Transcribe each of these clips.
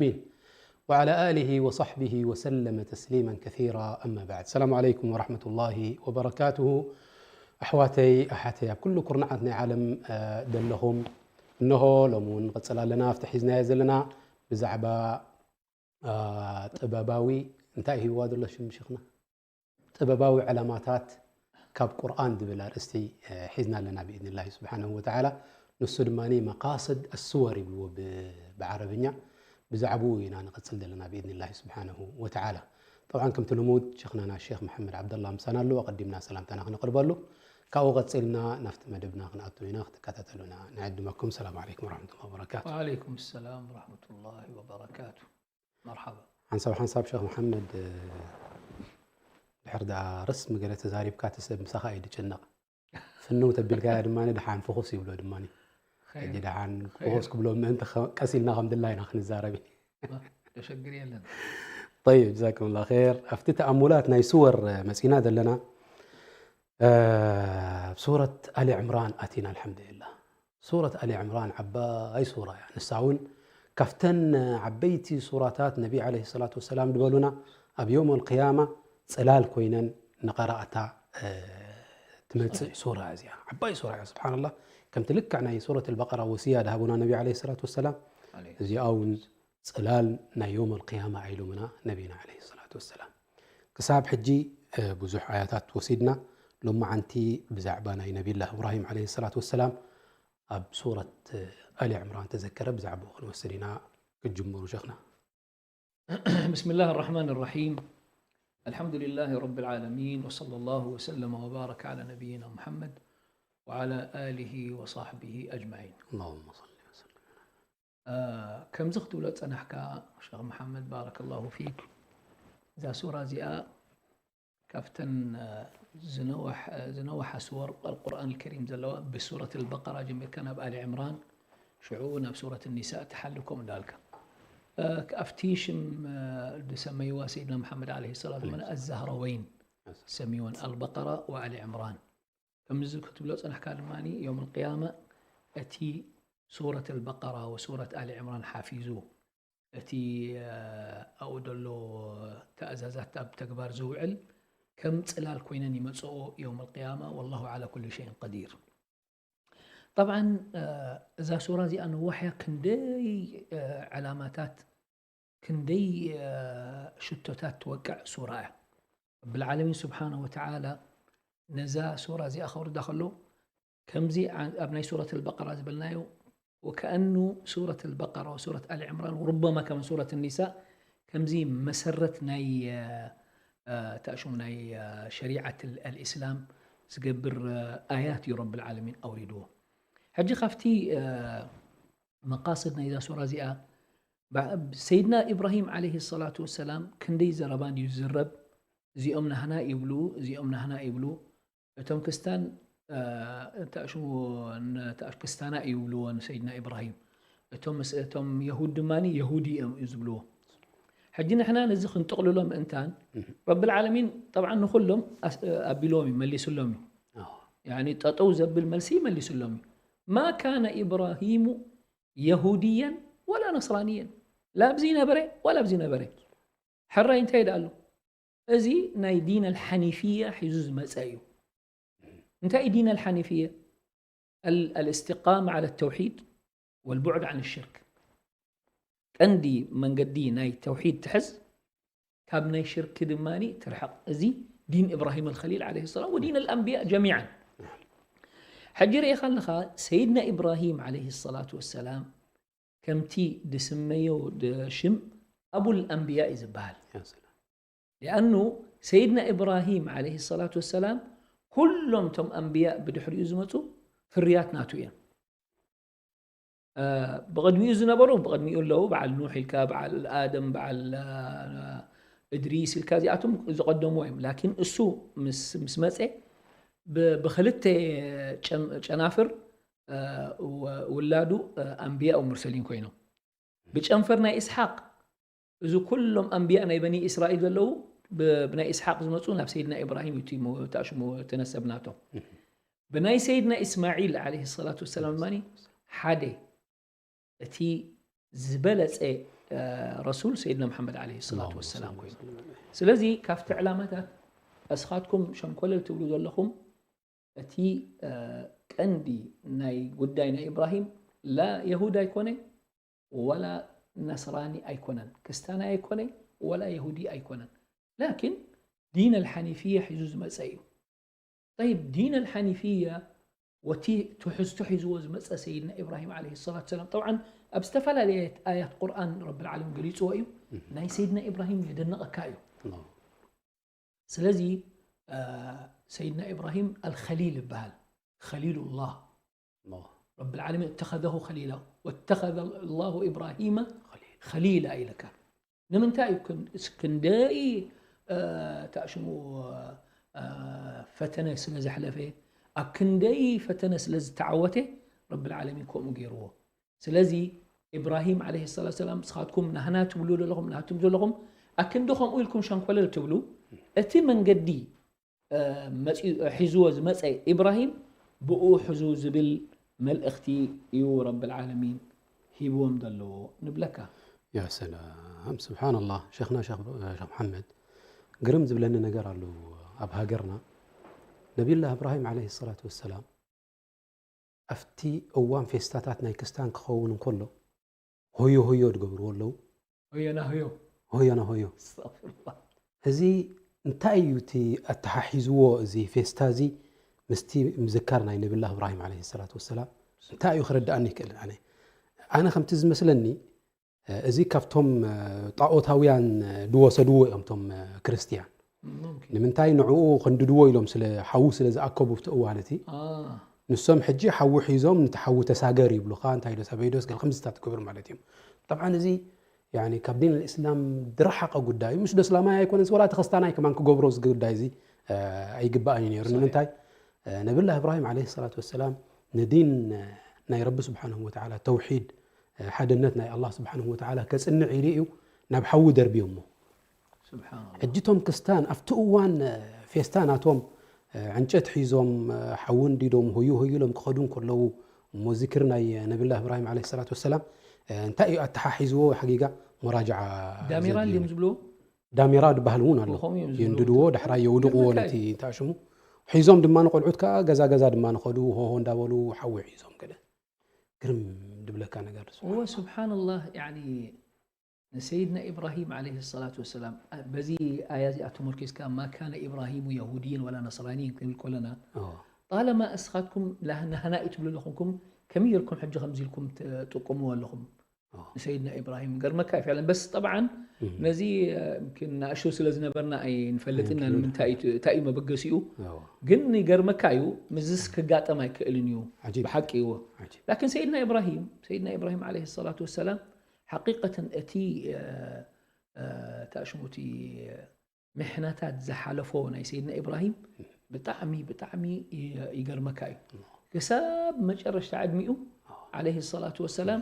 ኣሚን። ወዓላ ኣሊሂ ወሰሕቢሂ ወሰለመ ተስሊመን ከሲራ። ኣማ ባዕድ። ሰላሙ ዓለይኩም ወረሕመቱላሂ ወበረካቱሁ። ኣሕዋተይ፣ ኣሓተይ፣ ኣብ ኩሉ ኩርናዓት ናይ ዓለም፣ እ፣ ዘለኹም፣ እንሆ ሎሚ እውን ንቕጽል ኣለና። ኣብቲ ሒዝናዮ ዘለና ብዛዕባ፣ እ፣ ጥበባዊ፣ እንታይ ሂብዋ ዘሎ ሽም ሽኽና? ጥበባዊ ዕላማታት ካብ ቁርኣን ዝብል ኣርእስቲ፣ እ፣ ሒዝና ኣለና ብኢዝኒላሂ ስብሓነሁ ወተዓላ። ንሱ ድማ መቃስድ ኣስወር ይብልዎ ብ-፣ ብዓረብኛ። ብዛዕባኡ ኢና ንቐጽል ዘለና ብኢዝኒላሂ ስብሓነሁ ወተዓላ። ጠብዓን ከምቲ ልሙድ ሸኽናና ሼኽ መሓመድ ዓብደላ ምሳና ኣለዉ። ኣቐዲምና ሰላምታና ክነቕርበሉ፣ ካብኡ ቀጺልና ናብቲ መደብና ክንኣቱ ኢና። ክትከታተሉና ንዕድመኩም። ሰላም ዓለይኩም ወረሕመቱላሂ ወበረካቱ። ወዓለይኩም ሰላም ወረሕመቱላሂ ወበረካቱ። መርሓባ። ሓንሳብ ሓንሳብ ሸኽ መሓመድ፣ እ፣ ድሕር ደኣ ረስሚ ገለ ተዛሪብካ እቲ ሰብ ምሳኻ እዩ ዝጭነቕ። ፍንው ተቢልካያ ድማ ደሓን ፍኹስ ይብሎ ድማ። ኸይር። ሕጂ ደሓን ኸይር። ፍኹስ ክብሎ ምእንቲ ኸ-፣ ቀስ ኢልና ከም ድላይና ክንዛረብ ኢና። ማ-፣ ዘሸግር የለን። ጠይብ፣ ጀዛኩሙላህ ኸይር። ኣብቲ ተኣሙላት ናይ ስወር መጺና ዘለና፣ እ፣ ሱረት ኣሊ ዕምራን ኣቲና፣ ኣልሓምዱሊላህ። ሱረት ኣሊ ዕምራን ዓባይ ሱራ እያ። ንሳ እውን ካብተን ዓበይቲ ሱራታት ነቢ ዓለይሂ ሰላቱ ወሰላም ዝበሉና ኣብ የውም ኣልቅያማ ጽላል ኮይነን ንቐራእታ፣ እ፣ ትመጽእ ሱራ እዚኣ። ዓባይ ሱራ እያ፣ ስብሓንላህ። ከምቲ ልክዕ ናይ ሱረት ኣልበቀራ ወስያ ዝሃቡና ነቢ ዓለይሂ ሰላቱ ወሰላም፣ ዓለይሂ እዚኣ እውን ጽላል ናይ የውም ኣልቅያማ ኢሎምና ነቢና ዓለይሂ ሰላቱ ወሰላም። ክሳብ ሕጂ፣ እ፣ ብዙሕ ኣያታት ወሲድና፣ ሎማዓንቲ ብዛዕባ ናይ ነቢላህ እብራሂም ዓለይሂ ሰላቱ ወሰላም ኣብ ሱረት ኣሊ ዕምራን ተዘከረ፣ ብዛዕባኡ ክንወስድ ኢና። ክትጅምሩ ሸኽና። بسم الله الرحمن الرحيم. الحمد لله رب العالمين، وصلى الله وسلم وبارك على نبينا محمد وعلى آله وصحبه أجمعين. اللهم صل وسلم. እ፣ ከምዚ ክትብሎ ጸናሕካ ሸኽ መሓመድ፣ ባረከላሁ ፊክ። እዛ ሱራ እዚኣ ካብተን፣ እ፣ ዝነውሕ-፣ ዝነውሓ ስወር ኣልቁርኣን ኣልከሪም ዘለዋ፣ ብሱረት ኣልበቀራ ጀሚርካ ናብ ኣሊ ዕምራን፣ ሽዑ ናብ ሱረት ኒሳእ ትሓልፍ ከምኡ እንዳበልካ። እ፣ ኣብቲ ሽም፣ እ፣ ዝሰመይዋ ሰይድና መሓመድ ዓለይሂ ሰላም ዓለይሂ ዝኾነ ሰላም። ኣዛህረወይን ኣዛ- ሰሚወን፣ ኣልበቀራ ወኣሊ ዕምራን። ከምዚ ክትብሎ ጸናሕካ ድማ፣ የውም ኣልቅያማ እቲ ሱረት ኣልበቀራ ወሱረት ኣሊ ዕምራን ሓፊዙ፣ እቲ፣ እ፣ ኣብኡ ዘሎ ትእዛዛት ኣብ ተግባር ዝውዕል ከም ጽላል ኮይነን ይመጽኦ የውም ኣልቅያማ። ወላሁ ዓላ ኩሊ ሸይን ቀዲር። ጠብዓን፣ እ፣ እዛ ሱራ እዚኣ ነዋሕ እያ፣ ክንደይ፣ እ፣ ዕላማታት፣ ክንደይ፣ እ፣ ሽቶታት ትወቅዕ ሱራ እያ። ረብል ዓለሚን ስብሓነሁ ወተዓላ ነዛ ሱራ እዚኣ ከውርዳ ከሎ፣ ከምዚ ዓ-፣ ኣብ ናይ ሱረት ኣልበቀራ ዝበልናዮ፣ ወከኣኑ ሱረት ኣልበቀራ ወሱረት ኣሊ ዕምራን ወሩበማ ከማን ሱረት ኒሳእ ከምዚ መሰረት ናይ፣ እ፣ እ፣ ታሽሙ ናይ፣ እ፣ ሸሪዓት ኣል-፣ ኣልእስላም ዝገብር፣ እ፣ ኣያት እዩ ረብል ዓለሚን ኣውሪድዎ። ሕጂ ካብቲ፣ እ፣ መቃስድ ናይዛ ሱራ እዚኣ፣ ባ-፣ ሰይድና ኢብራሂም ዓለይሂ ሰላቱ ወሰላም ክንደይ ዘረባ እንድዩ ዝዝረብ፣ እዚኦም ናህና ይብሉ፣ እዚኦም ናህና ይብሉ። እቶም ክስታን፣ እ፣ ተኣሽሙ፣ ን-፣ ተኣሽ-፣ ክስታና ይብልዎ ንሰይድና ኢብራሂም። እቶም ምስ-፣ እቶም የሁድ ድማ የሁዲ እዮም እዩ ዝብልዎ። ሕጂ ንሕና ነዚ ክንጥቕልሎ ምእንታን፣ እህ። ረብል ዓለሚን ጠብዓን ንኹሎም ኣስ-፣ ኣቢልዎም እዩ፣ መሊስሎም እዩ። ኣዎ። ያኒ ጠጠው ዘብል መልሲ መሊስሎም እዩ። ማ ካነ ኢብራሂሙ የሁድየን ወላ ነስራንየን። ላ ኣብዚ ነበረ፣ ወላ ኣብዚ ነበረ። ሕራይ እንታይ ደኣ ኣሎ? እዚ ናይ ዲን ኣልሓኒፍያ ሒዙ ዝመጸ እዩ። እንታይ እዩ ዲን ኣልሓኒፍያ? ኣል-፣ ኣልእስትቃማ ዓለ ተውሒድ ወልቡዕድ ዓን ሽርክ። ቀንዲ መንገዲ ናይ ተውሒድ ትሕዝ፣ ካብ ናይ ሽርክ ድማ ትርሕቕ። እዚ ዲን ኢብራሂም ኣልኸሊል ዓለይሂ ሰላም ወዲን ኣልኣንብያ ጀሚዓን። ሕጂ ርኢኻ ኣለኻ፣ ሰይድና ኢብራሂም ዓለይሂ ሰላቱ ወሰላም ከምቲ ድስመዮ ድ-፣ ሽም ኣቡል ኣንብያ እዩ ዝበሃል። ያ ሰላም። ሊኣኑ ሰይድና ኢብራሂም ዓለይሂ ሰላቱ ወሰላም ኩሎም ቶም ኣንብያ ብድሕሪኡ ዝመጹ ፍርያት ናቱ እዮም። እ፣ ብቕድሚኡ ዝነበሩ ብቕድሚኡ ኣለዉ፣ በዓል ኑሕ ኢልካ፣ በዓል ኣደም፣ በዓል፣ እ፣ እድሪስ ኢልካ፣ እዚኣቶም ዝቐደሙ እዮም። ላኪን እሱ ምስ፣ ምስ መጸ ብ-፣ ብኽልተ ጨም-፣ ጨናፍር፣ እ፣ ወ-፣ ውላዱ፣ እ፣ ኣንብያ ወሙርሰሊን ኮይኖም። ብጨንፈር ናይ ኢስሓቅ፣ እዚ ኩሎም ኣንብያ ናይ በኒ እስራኤል ዘለዉ ብ-፣ ብናይ ኢስሓቅ ዝመጹ ናብ ሰይድና ኢብራሂም እዩ እቲ ሞ-፣ እቲ ኣሽሙ፣ እቲ ነሰብ ናቶም። እህ። ብናይ ሰይድና ኢስማዒል ዓለይሂ ሰላቱ ወሰላም ድማ ሓደ እቲ ዝበለጸ ረሱል ሰይድና መሓመድ ዓለይሂ ሰላቱ ወሰላም ኮይኑ። ስለዚ ካብቲ ዕላማታት እስኻትኩም ሸንኮለል ትብሉ ዘለኹም እቲ ቀንዲ ናይ ጉዳይ ናይ ኢብራሂም ላ የሁድ ኣይኮነ ወላ ነስራኒ ኣይኮነን፣ ክስታናይ ኣይኮነ ወላ የሁዲ ኣይኮነን። ላኪን ዲን ኣልሓኒፍያ ሒዙ ዝመፀ እዩ። ጠይብ፣ ዲን ኣልሓኒፍያ ወቲ ትሕዝቶ ሒዝዎ ዝመፀ ሰይድና ኢብራሂም ዓለይሂ ሰላቱ ሰላም። ጠብዓን ኣብ ዝተፈላለየ ኣያት ቁርኣን ረብል ዓለሚን ገሊፅዎ እዩ። ናይ ሰይድና ኢብራሂም የደንቐካ እዩ። ስለዚ ሰይድና ኢብራሂም ኣልኸሊል ይበሃል። ኸሊሉላህ ረብል ዓለሚን እተኸዘሁ ኸሊላ ወተኸዘ ላሁ ኢብራሂመ ኸሊላ ኢለካ። ንምንታይ እዩ ክንደይ ታሽሙ ፈተነ ስለ ዘሕለፈ፣ ኣብ ክንደይ ፈተነ ስለ ዝተዓወተ ረብል ዓለሚን ከምኡ ገይርዎ። ስለዚ ኢብራሂም ዓለይሂ ሰላቱ ሰላም ንስኻትኩም ናህና ትብሉ ዘለኹም ናህትም ዘለኹም ኣክንዲ ከምኡ ኢልኩም ሸንኮለል ትብሉ። እቲ መንገዲ ሒዝዎ ዝመፀ ኢብራሂም ብኡ ሕዙ ዝብል መልእኽቲ እዩ ረብል ዓለሚን ሂብዎም ዘለዎ ንብለካ። ያ ሰላም ስብሓንላህ ሸኽና ሸኽ መሓመድ ግርም ዝብለኒ ነገር ኣሎ። ኣብ ሃገርና ነቢዩላህ እብራሂም ዓለይሂ ሰላቱ ወሰላም ኣብቲ እዋን ፌስታታት ናይ ክስታን ክኸውን እንከሎ ሆዮ ሆዮ ዝገብርዎ ኣለዉ። ሆዮና ሆዮ ሆዮና ሆዮ እዚ እንታይ እዩ እቲ ኣተሓሒዝዎ እዚ ፌስታ እዚ ምስቲ ምዝካር ናይ ነብላ እብራሂም ዓለይሂ ሰላቱ ወሰላም እንታይ እዩ ክረድኣኒ ይክእል? ኣነ ኣነ ከምቲ ዝመስለኒ እዚ ካብቶም ጣኦታውያን ድወሰድዎ እዮም እቶም ክርስትያን። ንምንታይ ንዕኡ ከንድድዎ ኢሎም ስለ ሓዊ ስለ ዝኣከቡ ኣብቲ እዋን እቲ ንሶም ሕጂ ሓዊ ሒዞም ነቲ ሓዊ ተሳገር ይብሉኻ እንታይ ዶ ሰበይ ዶስ ገለ ከምዚ ትገብር ማለት እዮም። ጠብዓን እዚ ያኒ ካብ ዲን ኣልእስላም ዝረሓቐ ጉዳይ እዩ። ምሽ ዶ እስላማይ ኣይኮነስ ወላ እቲ ክስታናይ ከማን ክገብሮ እዚ ጉዳይ እዚ ኣይግባእን እዩ ነይሩ። ንምንታይ ነብላ እብራሂም ዓለይሂ ሰላቱ ወሰላም ንዲን ናይ ረቢ ስብሓንሁ ወተዓላ ተውሒድ ሓደነት ናይ ኣላህ ስብሓንሁ ወተዓላ ከጽንዕ ኢሉ እዩ ናብ ሓዊ ደርብዮሞ። ሕጂ እቶም ክስታን ኣብቲ እዋን ፌስታ ናቶም ዕንጨት ሒዞም ሓዊ እንዲዶም ሆዩ ሆዩ ኢሎም ክኸዱ እንከለዉ እሞ ዝክር ናይ ነብላ እብራሂም ዓለይሂ ሰላቱ ወሰላም እንታይ እዩ ኣተሓሒዝዎ ሓጊጋ መራጅዓ ዳሜራ እንዲም ዝብልዎ ዳሜራ ዝበሃል እውን ኣሎ። የንድድዎ ዳሕራይ የውድቕዎ ነቲ ተኣሽሙ ሒዞም ድማ ንቆልዑት ከዓ ገዛ ገዛ ድማ ንኸዱ ሆሆ እንዳበሉ ሓዊ ሒዞም ገለ ግርም ድብለካ ነገር እወ ስብሓንላህ ያኒ ንሰይድና ኢብራሂም ዓለይሂ ሰላቱ ወሰላም በዚ ኣያ እዚኣ ተመርኪዝካ ማ ካነ ኢብራሂሙ የሁድይን ወላ ነስራንይን ክንብል ከለና ጣለማ እስኻትኩም ናህና እዩ ትብሉ ኣለኹምኩም ከመይ ጌርኩም ሕጂ ከምዚ ኢልኩም ትጥቀምዎ ኣለኹም ንሰይድና ኢብራሂም ገርመካ እዩ ፍዕለን በስ ጠብዓን ነዚ ናእሽቱ ስለ ዝነበርና ኣይንፈልጥና ንምንታይ እንታይ እዩ መበገሲኡ ግን ይገርመካ እዩ ምዝስ ክጋጠም ኣይክእልን እዩ ብሓቂ እዎ ላኪን ሰይድና ኢብራሂም ሰይድና ኢብራሂም ዓለይሂ ሰላቱ ወሰላም ሓቂቀተን እቲ ታሽሙቲ ምሕነታት ዝሓለፎ ናይ ሰይድና ኢብራሂም ብጣዕሚ ብጣዕሚ ይገርመካ እዩ ክሳብ መጨረሽታ ዕድሚኡ ዓለይሂ ሰላቱ ወሰላም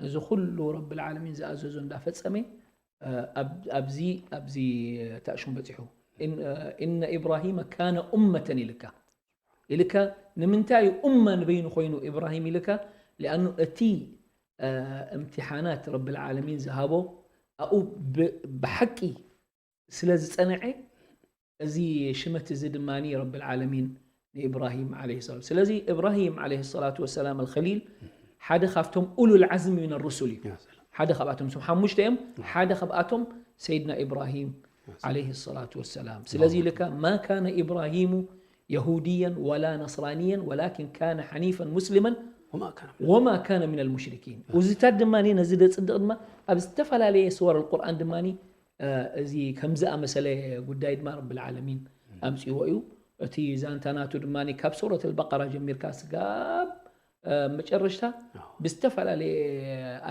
ነዚ ኩሉ ረብል ዓለሚን ዝኣዘዞ እንዳፈጸመ ኣብዚ ኣብዚ ታእሹም በጺሑ እነ ኢብራሂመ ካነ ኡመተን ኢልካ ኢልካ ንምንታይ እዩ ኡማ ንበይኑ ኮይኑ ኢብራሂም ኢልካ ሊኣኑ እቲ እምትሓናት ረብል ዓለሚን ዝሃቦ ኣብኡ ብሓቂ ስለ ዝጸንዐ እዚ ሽመት እዚ ድማ ረብል ዓለሚን ንኢብራሂም ዓለይሂ ሰላም ስለዚ ኢብራሂም ዓለይሂ ሰላቱ ወሰላም ኣልኸሊል ሓደ ካብቶም ኡሉል ዓዝሚ ምን ሩሱል እዩ ሓደ ካብኣቶም ስም ሓሙሽተ እዮም ሓደ ካብኣቶም ሰይድና ኢብራሂም ዓለይሂ ሰላቱ ወሰላም ስለዚ ኢልካ ማ ካነ ኢብራሂሙ يهوديا ولا نصرانيا ولكن كان حنيفا مسلما وما كان وما كان من المشركين እዚታት ድማ ነዚ ደፅድቕ ድማ ኣብ ዝተፈላለየ ስወር ቁርኣን ድማ እዚ ከምዝኣመሰለ ጉዳይ ድማ ረብል ዓለሚን ኣምፅዎ እዩ እቲ ዛንታ ናቱ ድማ ካብ ሱረት ኣልበቀራ ጀሚርካ ስጋብ መጨረሽታ ብዝተፈላለየ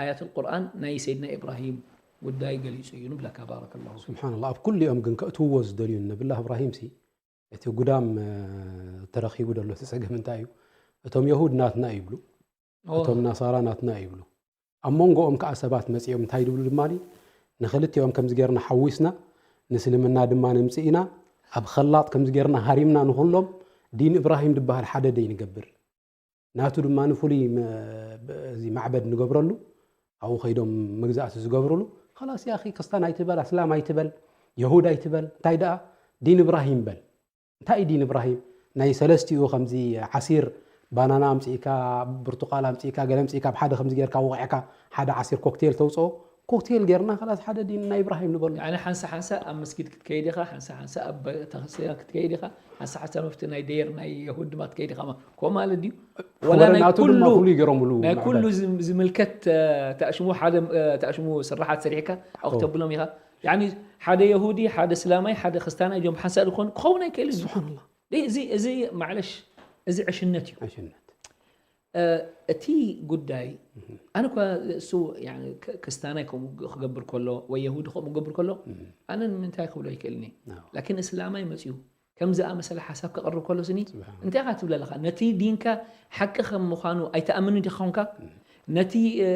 ኣያት ቁርኣን ናይ ሰይድና ኢብራሂም ጉዳይ ገሊፁ እዩ ንብለካ ባረከላሁ ስብሓንላ ኣብ ኩሊኦም ግን ከእትውዎ ዝደልዩ ነብላ እብራሂም ሲ እቲ ጉዳም ተረኺቡ ዘሎ እቲ ፀገም እንታይ እዩ እቶም የሁድ ናትና ይብሉ እቶም ናሳራ ናትና ይብሉ ኣብ መንጎኦም ከዓ ሰባት መፂኦም እንታይ ይብሉ ድማ ንክልቲኦም ከምዚ ጌርና ሓዊስና ንስልምና ድማ ንምፅእ ኢና ኣብ ከላጥ ከምዚ ጌርና ሃሪምና ንኩሎም ዲን እብራሂም ዝበሃል ሓደ ደይ ንገብር ናቱ ድማ ንፍሉይ እዚ ማዕበድ ንገብረሉ ኣብኡ ከይዶም መግዛእቲ ዝገብሩሉ። ኸላስ ያኺ፣ ክስታን ኣይትበል፣ ኣስላም ኣይትበል፣ የሁድ ኣይትበል፣ እንታይ ደኣ ዲን እብራሂም በል። እንታይ እዩ ዲን እብራሂም? ናይ ሰለስቲኡ ከምዚ ዓሲር ባናና ኣምጺእካ፣ ብርቱቃል ኣምጺእካ፣ ገለ ኣምጺእካ፣ ኣብ ሓደ ከምዚ ጌርካ ወቒዕካ፣ ሓደ ዓሲር ኮክቴል ተውጽኦ። ኮክቴል ጌርና ኸላስ ሓደ ዲን ናይ እብራሂም ንበሎ። ያኒ ሓንሳ ሓንሳ ኣብ መስጊድ ክትከይድ ኢኻ፣ ሓንሳ ሓንሳ ኣብ ቤተክርስትያን ክትከይድ ኢኻ፣ ሓንሳ ሓንሳ መፍቲ ናይ ደየር ናይ የሁድ ድማ ክትከይድ ኢኻ። ማ-፣ ኮ ማለት ድዩ? ወላ ወላ ናይ ናቱ ድማ ኩሉ፣ ፍሉይ ገይሮምሉ ናይ ኩሉ ማዕበል። ዝም-፣ ዝምልከት፣ እ፣ ተኣሽሙ ሓደ፣ እ፣ ተኣሽሙ ስራሓት ሰሪሕካ ኣብኡ ኦ። ክተብሎም ኢኻ። ያኒ ሓደ የሁዲ፣ ሓደ እስላማይ፣ ሓደ ክርስታናይ እዚኦም ሓንሳእ ዝኾኑ ክኸውን ኣይክእልን እዩ። ስብሓንላህ። እዚ፣ እዚ ማዕለሽ፣ እዚ ዕሽነት እዩ። ዕሽነት። እ፣ እቲ ጉዳይ፣ እህ። ኣነ እኳ እሱ፣ ያኒ፣ ክ-፣ ክስታናይ ከምኡ ክገብር ከሎ፣ ወይ የሁዲ ከምኡ ክገብር ከሎ፣ እህ። ኣነ ንምንታይ ክብሎ ኣይክእልን እየ። ኣዎ። ላኪን እስላማይ መጺኡ፣ ከም ዝኣመሰለ ሓሳብ ከቕርብ ከሎ ስኒ፣ ስብሓን። እንታይ ኢኻ ትብል ኣለኻ? ነቲ ዲንካ ሓቂ ከም ምዃኑ ኣይትኣምንን ዲኻ ኾንካ? እህ። ነቲ፣ እ፣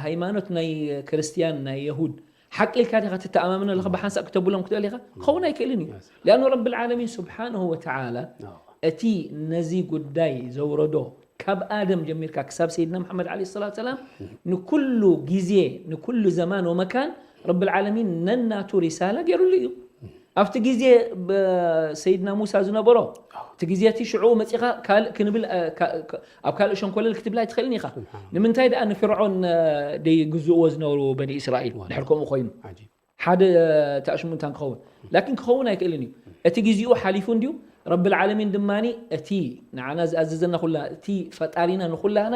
ሃይማኖት ናይ ክርስትያን፣ ናይ የሁድ፣ ሓቂ ኢልካ ዲኻ ትተኣማመን ኣለኻ? እህ። ብሓንሳእ ክተብሎም ክትእል ኢኻ? እህ። ክኸውን ኣይክእልን እዩ። ያ ሰላም። ሊኣኑ ረብል ዓለሚን ስብሓንሁ ወተዓላ ኣዎ። እቲ ነዚ ጉዳይ ዘውረዶ ካብ ኣደም ጀሚርካ ክሳብ ሰይድና መሓመድ ዓለይሂ ሰላቱ ሰላም ንኩሉ ግዜ፣ ንኩሉ ዘማን ወመካን ረብል ዓለሚን ነናቱ ሪሳላ ገይሩሉ እዩ። ኣብቲ ግዜ ብ-፣ ሰይድና ሙሳ ዝነበሮ፣ እቲ ግዜ እቲ ሽዑ መጺኻ ካልእ ክንብል፣ እ፣ ካ-፣ ካ-፣ ኣብ ካልእ ሸንኮለል ክትብል ኣይትኽእልን ኢኻ። ስብሓን። ንምንታይ ደኣ ንፍርዖን፣ እ፣ ደይግዝእዎ ዝነበሩ በኒ እስራኤል ዋላ። ድሕር ከምኡ ኮይኑ? ዓጂብ። ሓደ ተኣሽሙ እንታን ክኸውን። ላኪን ክኸውን ኣይክእልን እዩ። እቲ ግዜኡ ሓሊፉ እንድዩ። ረብል ዓለሚን ድማኒ እቲ ንዓና ዝኣዘዘና ኩላ፣ እቲ ፈጣሪና ንኩላህና፣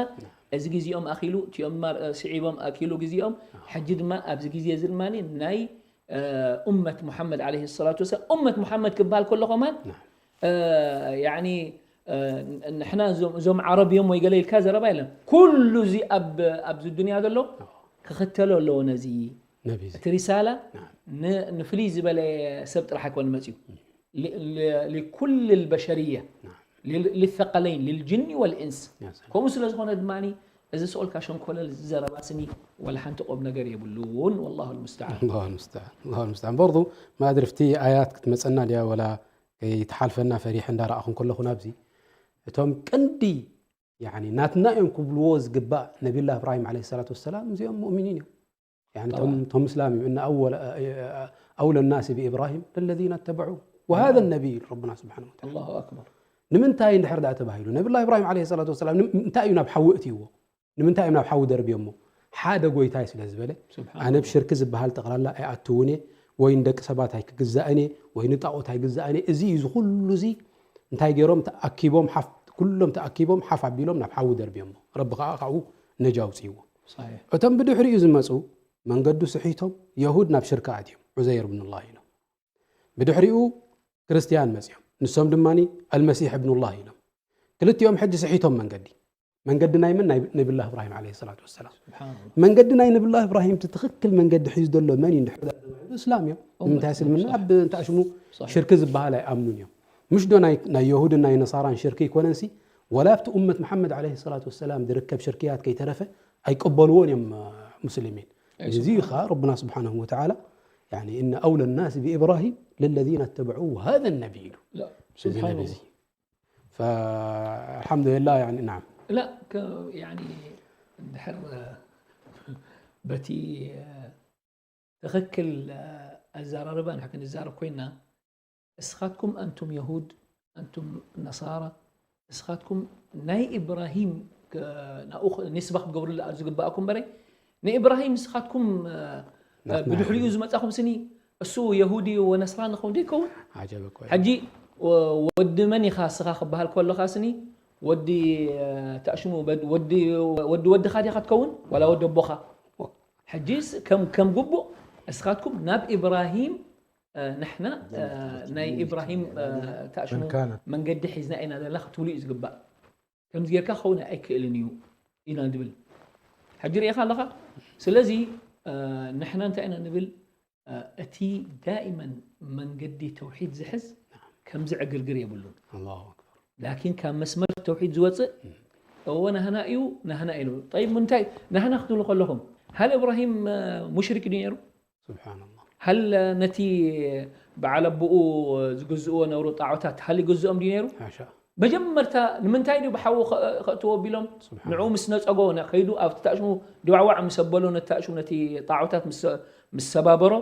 እዚ ግዜኦም ኣኺሉ፣ እቲኦም ድማ ስዒቦም ኣኪሉ ግዜኦም። ሕጂ ድማ ኣብዚ ግዜ እዚ ድማኒ ናይ፣ እ፣ ኡመት ሙሓመድ ዓለይሂ ሰላቱ ወሰላም፣ ኡመት ሙሓመድ ክበሃል ከሎ ከማን፣ ናም። እ፣ ያኒ፣ እ፣ ንሕና እዞም፣ እዞም ዓረብ እዮም ወይ ገለ ኢልካ ዘረባ የለን። ኩሉ እዚ ኣብ፣ ኣብዚ ዱንያ ዘሎ ክኽተሎ ኣለዎ ነዚ ነቢ እዚ። እቲ ሪሳላ ናም። ን-፣ ንፍልይ ዝበለ ሰብ ጥራሕ ኣይኮነ መጽዩ። ሊ-፣ ሊ-፣ ሊኩል ልበሸርያ፣ ናም። ሊ-፣ ሊሰቀለይን፣ ልልጅኒ ወልኢንስ። ያ ሰላም። ከምኡ ስለ ዝኾነ ድማኒ፣ እዚ ስኦልካ ሸንኮለል፣ እዚ ዘረባ ስኒ፣ ወላ ሓንቲ ቆም ነገር የብሉን። ወላሁ ልሙስተዓን። ኣላሁ ልሙስተዓን፣ ኣላሁ ልሙስተዓን። በርዱ፣ ማእድሪ፣ ኣብቲ ኣያት ክትመጸና ድያ፣ ወላ ከይትሓልፈና ፈሪሐ እንዳረኣኹ እንከለኹ ናብዚ፣ እቶም ቀንዲ፣ ያኒ፣ ናትና እዮም ክብልዎ ዝግባእ ነቢላ እብራሂም ዓለይሂ ሰላቱ ወሰላም፣ እዚኦም ሙእሚኒን እዮም። ያኒ፣ ቶም፣ طبعا. ቶም እስላም እዮም። እነ ኣወለ፣ ኣውለ ናሲ ብኢብራሂም ለለዚነ ተበዑ ወሃዘ ነቢይ፣ ረቡና ስብሓነሁ ወተዓላ። ኣላሁ ኣክበር። ንምንታይ እንድሕር ደኣ ተባሂሉ፣ ነቢላ እብራሂም ዓለይሂ ሰላቱ ወሰላም፣ ንም-፣ እንታይ እዩ ናብ ሓዊ እትይዎ? ንምንታይ እዮም ናብ ሓዊ ደርብዮሞ? ሓደ ጎይታይ ስለ ዝበለ፣ ስብሓን ኣነ ኣላህ። ብሽርኪ ዝበሃል ጠቕላላ ኣይኣትውን እየ፣ ወይ ንደቂ ሰባት ኣይክግዛእን እየ፣ ወይ ንጣኦት ኣይግዛእን እየ። እዚ እዩ፣ እዚ ኩሉ እዚ እንታይ ገይሮም? ተኣኪቦም ሓፍ-፣ ኩሎም ተኣኪቦም ሓፍ ኣቢሎም ናብ ሓዊ ደርብዮሞ። ረቢ ከኣ ካብኡ ነጃ ኣውፅይዎ። ሰሒሕ። እቶም ብድሕሪኡ ዝመፁ መንገዱ ስሒቶም፣ የሁድ ናብ ሽርኪ ኣትዮም፣ ዑዘይር ብኑላህ ኢሎም። ብድሕሪኡ ክርስትያን መፅዮም፣ ንሶም ድማ ኣልመሲሕ እብኑላህ ኢሎም። ክልቲኦም ሕጂ ስሒቶም መንገዲ። መንገዲ ናይ መን? ናይ ነብላህ እብራሂም ዓለይሂ ሰላቱ ወሰላም። ስብሓንላህ። መንገዲ ናይ ነብላህ እብራሂም፣ እቲ ትኽክል መንገዲ ሒዙ ዘሎ መን እዩ እንድሕር ተባሂሉ፣ እስላም እዮም። ኡመት ንምንታይ እስልምና እስላም። ኣብ እንተኣሽሙ ሰሒሕ። ሽርኪ ዝበሃል ኣይኣምኑን እዮም። ምሽ ዶ ናይ፣ ናይ የሁድን ናይ ነሳራን ሽርኪ ኣይኮነንሲ፣ ወላ ኣብቲ ኡመት መሓመድ ዓለይሂ ሰላቱ ወሰላም ዝርከብ ሽርክያት ከይተረፈ ኣይቀበልዎን እዮም፣ እ፣ ሙስሊሚን። ኣይ እዚ ስብሓን። ኸዓ ረቡና ስብሓነሁ ወተዓላ፣ ያኒ፣ እነ ኣውለ ናሲ ብኢብራሂም ለለዚነ ተበዑ ሃዘ ነቢ ኢሉ። ላ፣ እዚ ነቢ ስብሓንላህ። እዚ። ፈኣልሓምዱሊላህ፣ ያኒ፣ ናዓም። ላ፣ ከ-፣ ያኒ፣ እንድሕር፣ እ፣ በቲ፣ እ፣ ትኽክል፣ እ፣ ኣዘራርባ ንሕ ክንዛረብ ኮይና፣ እስኻትኩም ኣንቱም የሁድ፣ ኣንቱም ነሳራ፣ እስኻትኩም ናይ ኢብራሂም፣ እ፣ ናብኡ ኽ-፣ ኒስባ ክትገብሩሉ ኣብ ዝግባእኩም በረ፣ ንኢብራሂም ንስኻትኩም፣ እ፣ እ፣ ናትና ብድሕሪኡ የሁድ። ዝመጻኹም ስኒ፣ እሱ የሁዲ ወነስራኒ ክኸውን ዶ ይከውን? ዓጀበ እኮ እዩ። ሕጂ፣ ወ-፣ ወዲ መን ኢኻ እስኻ ክበሃል ከለኻ ስኒ፣ ወዲ፣ እ፣ ተኣሽሙ፣ በድ-፣ ወዲ፣ ወዲ ወድኻ ዲኻ ትከውን? ዋላ ወዲ ኣቦኻ? ሕጂስ ከም፣ ከም ግቡእ እስኻትኩም ናብ ኢብራሂም፣ እ፣ ንሕና፣ እ፣ ናይ ኢብራሂም፣ እ፣ ተኣሽሙ መን ካነት? መንገዲ ሒዝና ኢና ዘለና ክትብሉ እዩ ዝግባእ። ከምዚ ጌርካ ክኸውን ኣይክእልን እዩ ኢና ንብል። ሕጂ ርኢኻ ኣለኻ? ስለዚ፣ እ፣ ንሕና እንታይ ኢና ንብል? እ፣ እቲ ዳኢመን መንገዲ ተውሒድ ዝሕዝ ከምዚ ዕግርግር የብሉን። ኣላሁ ኣክበር። ላኪን ካብ መስመር ተውሒድ ዝወፅእ፣ እም። እወ ናህና እዩ፣ ናህና እዩ ንብል። ጠይብ፣ ምንታይ ናህና ክትብሉ ከለኹም፣ ሃል እብራሂም፣ እ፣ ሙሽሪክ ድዩ ነይሩ? ስብሓንላህ። ሃል ነቲ በዓል ኣቦኡ ዝግዝእዎ ነበሩ ጣዖታት ሃል ይግዝኦም ድዩ ነይሩ? ሓሻ። መጀመርታ ንምንታይ ድዩ ብሓዊ ከ- ከእትዎ ቢሎም? ስብሓን ንዑ ምስ ነጸጎ ነ- ከይዱ ኣብቲ ታሽሙ ድዋዕዋዕ ምስ ኣበሎ፣ ነቲ ታሽሙ ነቲ ጣዖታት ምስ ምስ ሰባበሮ፣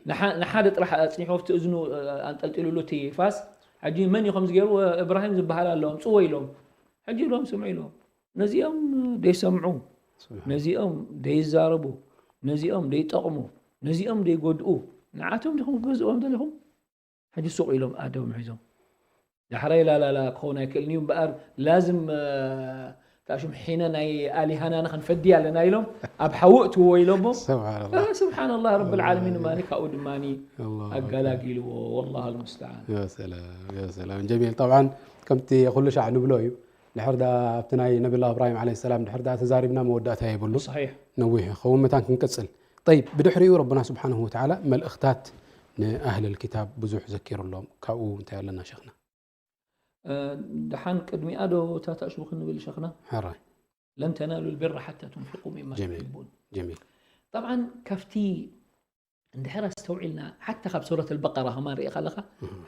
ንሓ- ንሓደ ጥራሕ ኣጽኒሑ ኣብቲ እዝኑ፣ እ፣ ኣንጠልጢሉሉ እቲ ፋስ። ሕጂ መን እዩ ከምዚ ገይሩ? እብራሂም ዝበሃል ኣሎ፣ ኣምጽዎ ኢሎም። ሕጂ ኢሎም ስምዑ ኢሎም። ነዚኦም ደይሰምዑ፣ ስብሓን ነዚኦም ደይዛረቡ፣ ነዚኦም ደይጠቕሙ፣ ነዚኦም ደይጎድኡ፣ ንዓቶም ዲኹም ክትገዝእዎም ደለኹም? ሕጂ ሱቕ ኢሎም ኣደቦም ሒዞም። ዳሕራይ ላላላ ክኸውን ኣይክእልን እዩ እምበኣር፣ ላዝም፣ እ፣ ታሽም ሒነ ናይ ኣሊሃናና ክንፈዲ ኣለና ኢሎም ኣብ ሓዊ እትዎ ኢሎሞ። ስብሓንላ ስብሓንላ ረብል ዓለሚን ድማ ካብኡ ድማ ኣገላጊልዎ። ወላሂ ልሙስተዓን። ሰላም ጀሚል። ጠብዓን ከምቲ ኩሉ ሻዕ ንብሎ እዩ፣ ድሕር ዳ ኣብቲ ናይ ነቢላ እብራሂም ዓለይሂ ሰላም ድሕር ዳ ተዛሪብና መወዳእታ የብሉ። ሰሒሕ። ነዊሕ ይኸውን መታን ክንቅጽል። ጠይብ፣ ብድሕሪኡ ረብና ስብሓንሁ ወተዓላ መልእኽታት ንኣህለል ኪታብ ብዙሕ ዘኪሩሎም። ካብኡ እንታይ ኣለና ሸኽና? እ፣ ደሓን ቅድሚኣ ዶ እታ ታሽሙ ክንብል ሸኽና? ሕራይ። ለን ተናሉ ልቢረ ሓታ ትንፊቁ ሚማ ጀሚል። ትሕቡን። ጀሚል። ጠብዓን ካብቲ እንድሕር ኣስተውዒልና ሓታ ካብ ሱረት ኣልበቀራ ከማን ርኢኻ ኣለኻ፣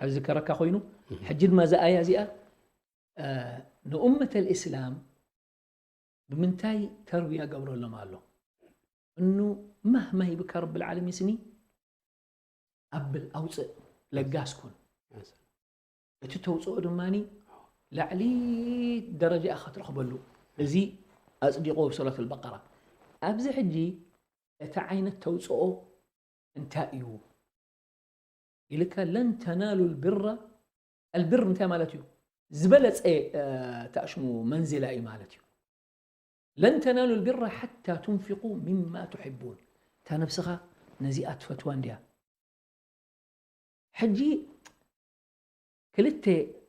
ሕዚ ዝከረካ ኮይኑ፣ ሕጂ ድማ እዛ ኣያ እዚኣ፣ እ፣ ንኡመት ኣልእስላም ብምንታይ ተርብያ ገብረሎም ኣሎ? እኑ ማህማ ሂብካ ረብል ዓለሚን ስኒ ኣብል፣ ኣውፅእ፣ ለጋስ ኩን። እቲ ተውፅኦ ድማ ላዕሊ ደረጃ ኢኻ ትረኽበሉ። እዚ ኣፅዲቆ ኣብ ሱረት ኣልበቀራ። ኣብዚ ሕጂ እቲ ዓይነት ተውፅኦ እንታይ እዩ ኢልካ? ለን ተናሉ ልቢራ። ኣልብር እንታይ ማለት እዩ? ዝበለፀ፣ እ፣ ታሽሙ መንዝላ እዩ ማለት እዩ። ለን ተናሉ ልቢራ ሓታ ትንፊቁ ሚማ ትሕቡን። እታ ነብስኻ ነዚኣ ትፈትዋ እንድያ። ሕጂ ክልተ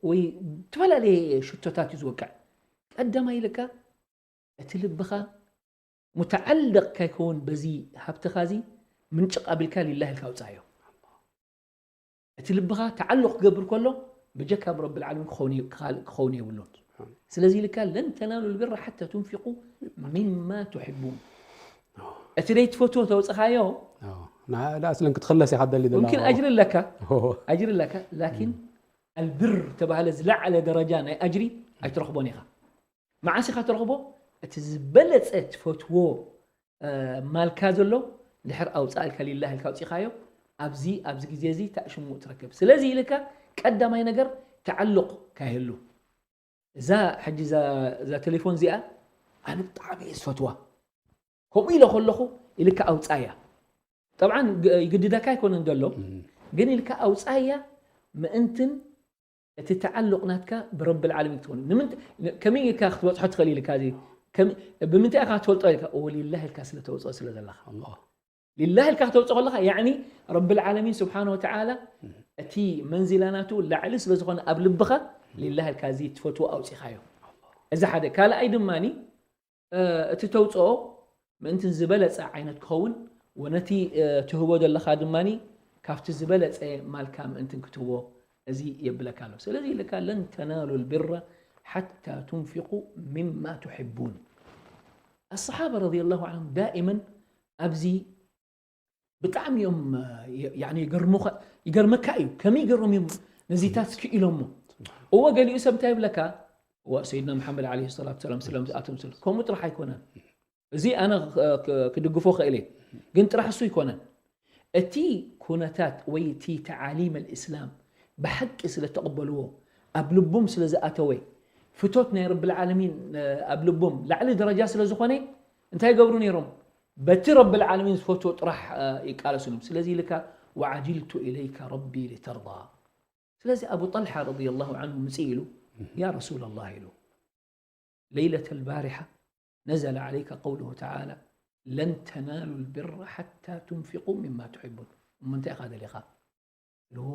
ወይ ዝተፈላለየ ሽቶታት እዩ ዝወቅዕ። ቀዳማይ ኢልካ እቲ ልብኻ ሙተዓልቕ ከይከውን በዚ ሃብትኻ እዚ ምንጭቕ ኣቢልካ ሊላህ ኢልካ ኣውፅኣዮ። እቲ ልብኻ ተዓልቕ ክገብር ከሎ ብጀካ ብረብል ዓለሚን ክኸውን የ- ክኻል- ክኸውን የብሉን። ስለዚ ኢልካ ለን ተናሉ ልቢራ ሓታ ትንፊቁ ሚማ ትሕቡን። እቲ ደይትፈትዎ ተውፅኻዮ ኣስለን ክትኽለስ ኢኻ ደሊ ሙምኪን ኣጅሪ ኣለካ፣ ኣጅሪ ኣለካ። ላኪን ኣልብር ተባህለ ዝለዓለ ደረጃ ናይ ኣጅሪ ኣይትረኽቦን ኢኻ። መዓስ ኢኻ ትረኽቦ? እቲ ዝበለፀ ትፈትዎ፣ እ፣ ማልካ ዘሎ ድሕር ኣውፃእልካ ሊላህ ኢልካ ኣውፂኻዮ፣ ኣብዚ ኣብዚ ግዜ እዚ ታሽሙ ትረክብ። ስለዚ ኢልካ ቀዳማይ ነገር ተዓልቕ ካይህሉ። እዛ ሕጂ እዛ እዛ ቴሌፎን እዚኣ ኣነ ብጣዕሚ እየ ዝፈትዋ። ከምኡ ኢለ ከለኹ ኢልካ ኣውፃያ። ጠብዓን ግ- ይግድደካ ኣይኮነን ዘሎ፣ ግን ኢልካ ኣውፃያ ምእንትን እቲ ተዓሉቕ ናትካ ብረብል ዓለሚን ክትኮኑ። ንምንት- ከመይ ኢልካ ክትበፅሖ ትኽእል ኢልካ እዚ ከም- ብምንታይ ኢኻ ክትፈልጦ ኢልካ? ኦ ሊላህ ኢልካ ስለ ተውፅኦ ስለ ዘለኻ። ሊላህ ኢልካ ክተውፅኦ ከለኻ ያዕኒ ረብል ዓለሚን ስብሓነ ወተዓላ እቲ መንዚላ ናቱ ላዕሊ ስለ ዝኾነ ኣብ ልብኻ ሊላህ ኢልካ እዚ ትፈትዎ ኣውፂኻዮ። እዚ ሓደ። ካልኣይ ድማኒ እቲ ተውፅኦ ምእንትን ዝበለፀ ዓይነት ክኸውን ወነቲ ትህቦ ዘለኻ ድማ ካብቲ ዝበለፀ ማልካ ምእንትን ክትህቦ እዚ የብለካ ኣሎ። ስለዚ ኢልካ ለን ተናሉ ልብረ ሓታ ቱንፊቁ ሚማ ትሕቡን። ኣሰሓባ ረዲየላሁ ዓንሁም ዳኢመን ኣብዚ ብጣዕሚ እዮም ይገርመካ እዩ። ከመይ ገሮም እዮም ነዚታት ክኢሎሞ? እወ ገሊኡ ሰብ እንታይ ይብለካ? እወ ሰይድና መሓመድ ዓለይሂ ሰላቱ ሰላም ስለምዝኣቶም ስለ ከምኡ ጥራሕ ኣይኮነን። እዚ ኣነ ክድግፎ ክእል እየ፣ ግን ጥራሕ እሱ ኣይኮነን። እቲ ኩነታት ወይ እቲ ተዓሊም ኣልእስላም ብሓቂ ስለ ተቐበልዎ፣ ኣብ ልቦም ስለ ዝኣተወ፣ ፍቶት ናይ ረብል ዓለሚን ኣብ ልቦም ላዕሊ ደረጃ ስለ ዝኾነ እንታይ ይገብሩ ነይሮም? በቲ ረብል ዓለሚን ዝፈትዎ ጥራሕ ይቃለሱ ነይሮም። ስለዚ ኢልካ ወዓጅልቱ ኢለይካ ረቢ ሊተርዳ። ስለዚ ኣቡ ጠልሓ ረዲየላሁ ዓንሁ ምፅእ ኢሉ ያ ረሱለላህ ኢሉ ለይለተ ልባሪሓ ነዘለ ዓለይከ ቀውሉሁ ተዓላ ለን ተናሉ ልብረ ሓታ ቱንፊቁ ሚማ ትሕቡን። እሞ እንታይ ኢኻ ደሊኻ ኢልዎ?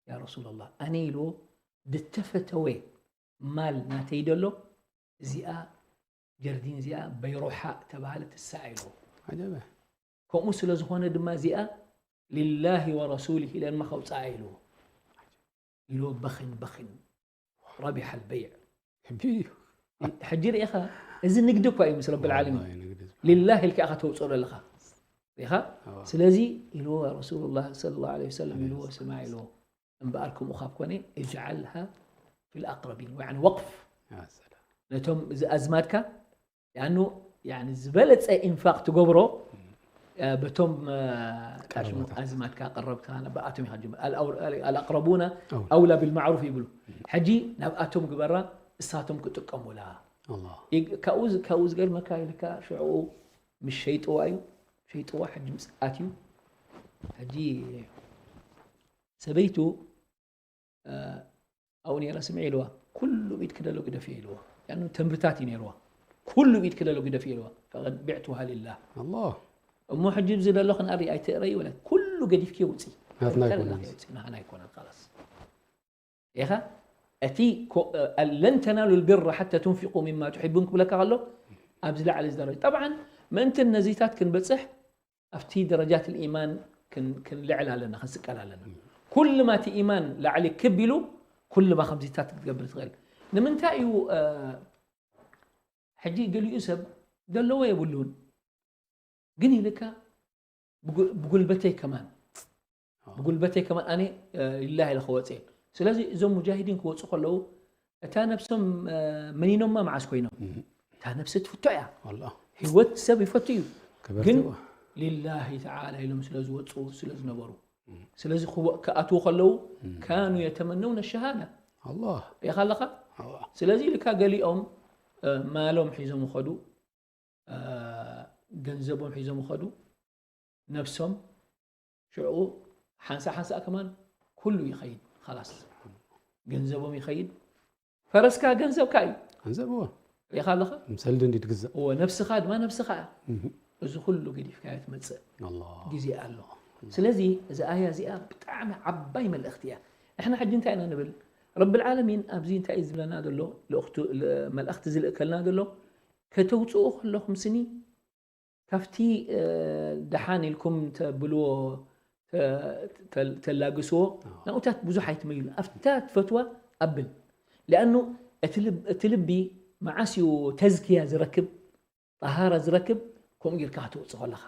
ያ ረሱለላህ ኣነ ኢልዎ ድተፈተወ ማል ናተይ ደሎ እዚኣ ጀርዲን እዚኣ በይሮሓ ተባሃለት እሳ ኢልዎ። ከምኡ ስለ ዝኾነ ድማ እዚኣ ሊላሂ ወረሱሊሂ ኢለ ድማ ከውፅኣ ኢልዎ። ኢልዎ በኽን በኽን ረቢሐ ልበይዕ። ሕጂ ርኢኻ እዚ ንግዲ እኳ እዩ ምስ ረብል ዓለሚን። ሊላሂ ኢልካ ኢኻ ተውፅኦ ዘለኻ ርኢኻ። ስለዚ ኢልዎ ረሱሉላህ ሰለላሁ ዓለይሂ ወሰለም ኢልዎ ስማዕ ኢልዎ እምበኣር ከምኡ ካብ ኮነ እጅዓልሃ في الأقربين يعني وقف ነቶም እዚ ኣዝማድካ ያኑ ዝበለፀ ኢንፋቅ ትገብሮ በቶም ኣዝማድካ ቀረብካ ብኣቶም ኢኻ ጀምር الأقربون أولى بالمعروف ይብሉ ሕጂ ናብኣቶም ግበራ እሳቶም ክጥቀሙላ ካብኡ ዝገርመካ ኢልካ ሽዑ ምስ ሸይጥዋ እዩ ሸይጥዋ ሕጂ ምስ ኣትዩ ሕጂ ሰበይቱ ኣብኡ ነይራ ስምዒ ኢልዋ ኩሉ ብኢድ ክደሎ ግደፊ ኢልዋ ያኑ ተምርታት እዩ ነይርዋ ኩሉ ብኢድ ክደሎ ግደፊ ኢልዋ فقد بعتها لله الله እሞ ሕጂ ብዚ ደሎ ክንኣሪ ኣይትእረይ ወለ ኩሉ ገዲፍኪ ውፂ ናትና ኣይኮነን ናትና ኣይኮነን خلاص ኢኻ እቲ لن تنالوا البر حتى تنفقوا مما تحبون ክብለካ ከሎ ኣብዚ ላዕሊ ዝደረጃ طبعا ምእንቲ ነዚታት ክንበፅሕ ኣብቲ ደረጃት الإيمان ክንልዕል ኣለና ክንስቀል ኣለና ኩልማ እቲ ኢማን ላዕሊ ክብ ኢሉ ኩልማ ከምዚታት ክትገብር ትኽእል ንምንታይ እዩ ሕጂ ገሊኡ ሰብ ዘለዎ የብሉን ግን ኢልካ ብጉልበተይ ከማን ብጉልበተይ ከማን ኣነ ሊላሂ ኢለ ክወፅእ እየ ስለዚ እዞም ሙጃሂዲን ክወፁ ከለዉ እታ ነብሶም መኒኖማ መዓስ ኮይኖም እታ ነብሲ ትፍቶ እያ والله ህይወት ሰብ ይፈቱ እዩ ግን ከበርትዋ ሊላሂ ተዓላ ኢሎም ስለ ዝወፁ ስለ ዝነበሩ ስለዚ ክወ- ክኣትዉ ከለዉ ካኑ የተመነውነ ሸሃዳ الله ኢኻ ኣለኻ الله ስለዚ ኢልካ ገሊኦም እ፣ ማሎም ሒዞም ይኸዱ እ፣ ገንዘቦም ሒዞም ይኸዱ ነብሶም ሽዑ ሓንሳእ ሓንሳእ ከማን ኩሉ ይኸይድ ላስ ገንዘቦም ይኸይድ ፈረስካ ገንዘብካ እዩ ገንዘብ እዎ ሪኻ ኣለኻ ምሰልዲ እንዲ ትግዛእ እዎ ነብስኻ ድማ ነብስኻ እያ እዚ ኩሉ ገዲፍካዮ ትመፅእ الله ግዜ ኣሎ ስለዚ እዚ ኣያ እዚኣ ብጣዕሚ ዓባይ መልእኽቲ እያ ንሕና ሕጂ እንታይ ኢና ንብል ረቢ ልዓለሚን ኣብዚ እንታይ እዩ ዝብለና ዘሎ ልእኽቱ- ል- መልእኽቲ ዝልእከልና ዘሎ ከተውፅኡ ከለኹም ስኒ ካብቲ እ፣ ደሓን ኢልኩም ተብልዎ ተ- ተ- ተላግስዎ ናብኡታት ብዙሕ ኣይትመይሉ ኣብታ ትፈትዋ ኣብል ሊኣኑ እቲ ልብ- እቲ ልቢ መዓስ እዩ ተዝክያ ዝረክብ ጠሃራ ዝረክብ ከምኡ ጌርካ ክትወፅእ ከለኻ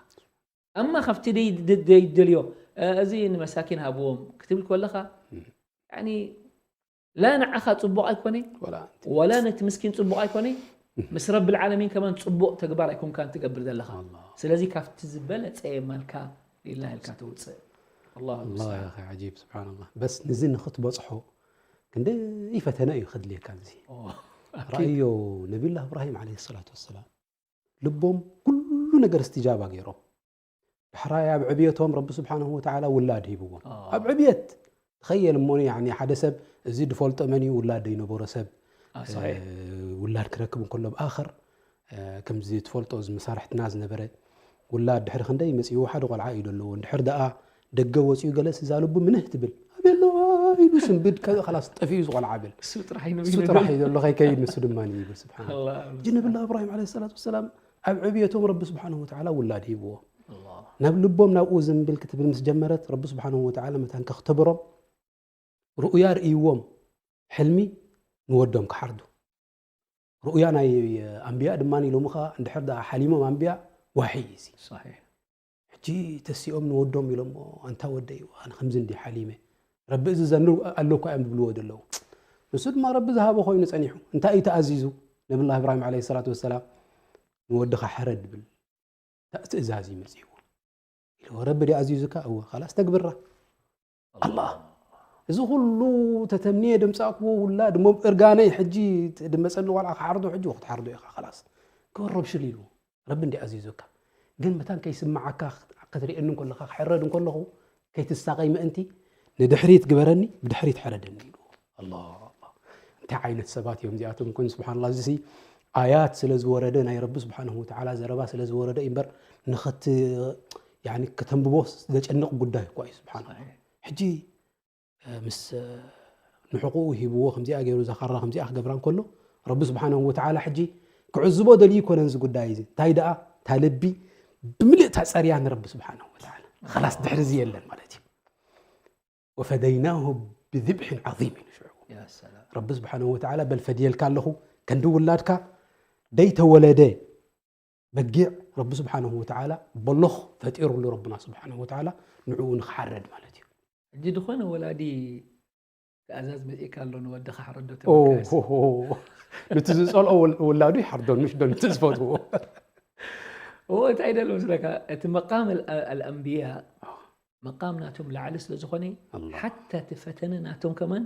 ኣማ ካብቲ ደይ- ደ- ደይደልዮ እ፣ እዚ ንመሳኪን ሃብዎም ክትብል ከለኻ ያኒ ላ ንዓኻ ፅቡቕ ኣይኮነ ولا ወላ ነቲ ምስኪን ፅቡቕ ኣይኮነ ምስ ረቢ ልዓለሚን ከማን ፅቡቕ ተግባር ኣይኮንካን ትገብር ዘለኻ الله ስለዚ ካብቲ ዝበለፀ የማልካ ሊላ ኢልካ ተውፅእ ኣላሁ الله ልሙስተዓን يا أخي عجيب سبحان الله بس ንዚ ንኽትበፅሖ ክንደይ ፈተነ እዩ ከድልየካ እዚ ኦ፣ رأيو نبي الله إبراهيم عليه الصلاة والسلام ልቦም ኩሉ ነገር استجابة ገይሮም ብሕራይ ኣብ ዕብየቶም ረቢ ስብሓንሁ ወተዓላ ውላድ ሂብዎም አ። ኣብ ዕብየት ተኸየል እሞ ያኒ ሓደ ሰብ እዚ ድፈልጦ መን እዩ ውላድ ዘይነበሮ ሰብ አ፣ ሰሒሕ። እ፣ ውላድ ክረክብ እንከሎ ብኣኸር እ፣ ከምዚ ትፈልጦ እዚ መሳርሕትና ዝነበረ ውላድ ድሕሪ ክንደይ መፅኡ ሓደ ቆልዓ እዩ ዘለዎ እንድሕር ደኣ ደገ ወፂኡ ገለስ እዛ ልቡ ምንህ ትብል ኣበሎ ኢሉ ስንብድ ከ- ኸላስ ጠፊኡ እዚ ቆልዓ ብል እሱ ጥራሕ እዩ እሱ ጥራሕ እዩ ዘሎ ከይከይድ ንሱ ድማ ይብል ስብሓን ኣላህ ሕጂ ነብላ እብራሂም ዓለ ሰላት ወሰላም ኣብ ዕብየቶም ረቢ ስብሓንሁ ወተዓላ ውላድ ሂብዎ ኣላህ ናብ ልቦም ናብኡ ዝንብል ክትብል ምስ ጀመረት ረቢ ስብሓንሁ ወተዓላ መታን ከኽተብሮም ርኡያ ርእይዎም ሕልሚ ንወዶም ክሓርዱ ርኡያ ናይ ኣንብያ ድማ ኢሎም ኸ እንድሕር ደኣ ሓሊሞም ኣንብያ ዋሒ እዩ እዚ ሰሒሕ ሕጂ ተሲኦም ንወዶም ኢሎሞ ኣንታ ወደይ ኣነ ከምዚ እንዲ ሓሊመ ረቢ እዚ ዘኑ ኣለኳ እዮም ዝብልዎ ዘለዉ ንሱ ድማ ረቢ ዝሃቦ ኮይኑ ጸኒሑ እንታይ እዩ ተኣዚዙ ነብላ እብራሂም ዓለ ሰላት ወሰላም ንወድኻ ሕረድ ድብል ትእዛዝ እዩ መፅእዎ ኢልዎ ረቢ ዲ ኣዚዙካ እወ ካላስ ተግብራ ኣላ እዚ ኩሉ ተተምንየ ደምፃእክዎ ውላድ እሞ እርጋነይ ሕጂ ድመፀኒ ቆልዓ ክሓርዶ ሕጂ ክትሓርዶ ኢኻ ካላስ ክወረብ ሽል ኢልዎ ረቢ እንዲ ኣዚዙካ ግን መታን ከይስምዓካ ክትርእየኒ እንከለኻ ክሕረድ እንከለኹ ከይትሳቐይ ምእንቲ ንድሕሪት ግበረኒ ብድሕሪት ሕረደኒ ኢልዎ ኣላ እንታይ ዓይነት ሰባት እዮም እዚኣቶም ኮን ስብሓንላ እዚ ኣያት ስለ ዝወረደ ናይ ረቢ ስብሓንሁ ወተዓላ ዘረባ ስለ ዝወረደ እዩ እምበር ንኸት ያኒ ከተንብቦ ዘጨንቕ ጉዳይ እኳ እዩ ስብሓን ሕጂ ምስ ንሕቁኡ ሂብዎ ከምዚኣ ገይሩ ዘኻራ ከምዚኣ ክገብራ እንከሎ ረቢ ስብሓንሁ ወተዓላ ሕጂ ክዕዝቦ ደልዩ ይኮነን እዚ ጉዳይ እዚ እንታይ ደኣ እታ ልቢ ብምልእታ ፀርያ ንረቢ ስብሓንሁ ወተዓላ ኸላስ ድሕሪ እዚ የለን ማለት እዩ ወፈደይናሁ ብዝብሕን ዓظም ኢሉ ሽዑ ያ ሰላም ረቢ ስብሓንሁ ወተዓላ በል ፈድየልካ ኣለኹ ከንዲ ውላድካ ደይተወለደ በጊዕ ረቢ ስብሓንሁ ወተዓላ በሎኽ ፈጢሩሉ ረብና ስብሓንሁ ወተዓላ ንዕኡ ንክሓረድ ማለት እዩ ሕጂ ዝኾነ ወላዲ ትእዛዝ መጺእካ ኣሎ ንወድኻ ሕረዶ ኦ፣ ተበልካስ። ሆ፣ ሆ፣ ሆ። ነቲ ዝጸልኦ ውል- ውላዱ ይሓርዶ፣ ምሽ ዶ ነቲ ዝፈትዎ። እዎ፣ እንታይ ደሎ መስለካ፣ እቲ መቃም ኣል- ኣልኣንብያ መቃም ናቶም ላዕሊ ስለ ዝኾነ፣ ኣላህ። ሓታ እቲ ፈተነ ናቶም ከማን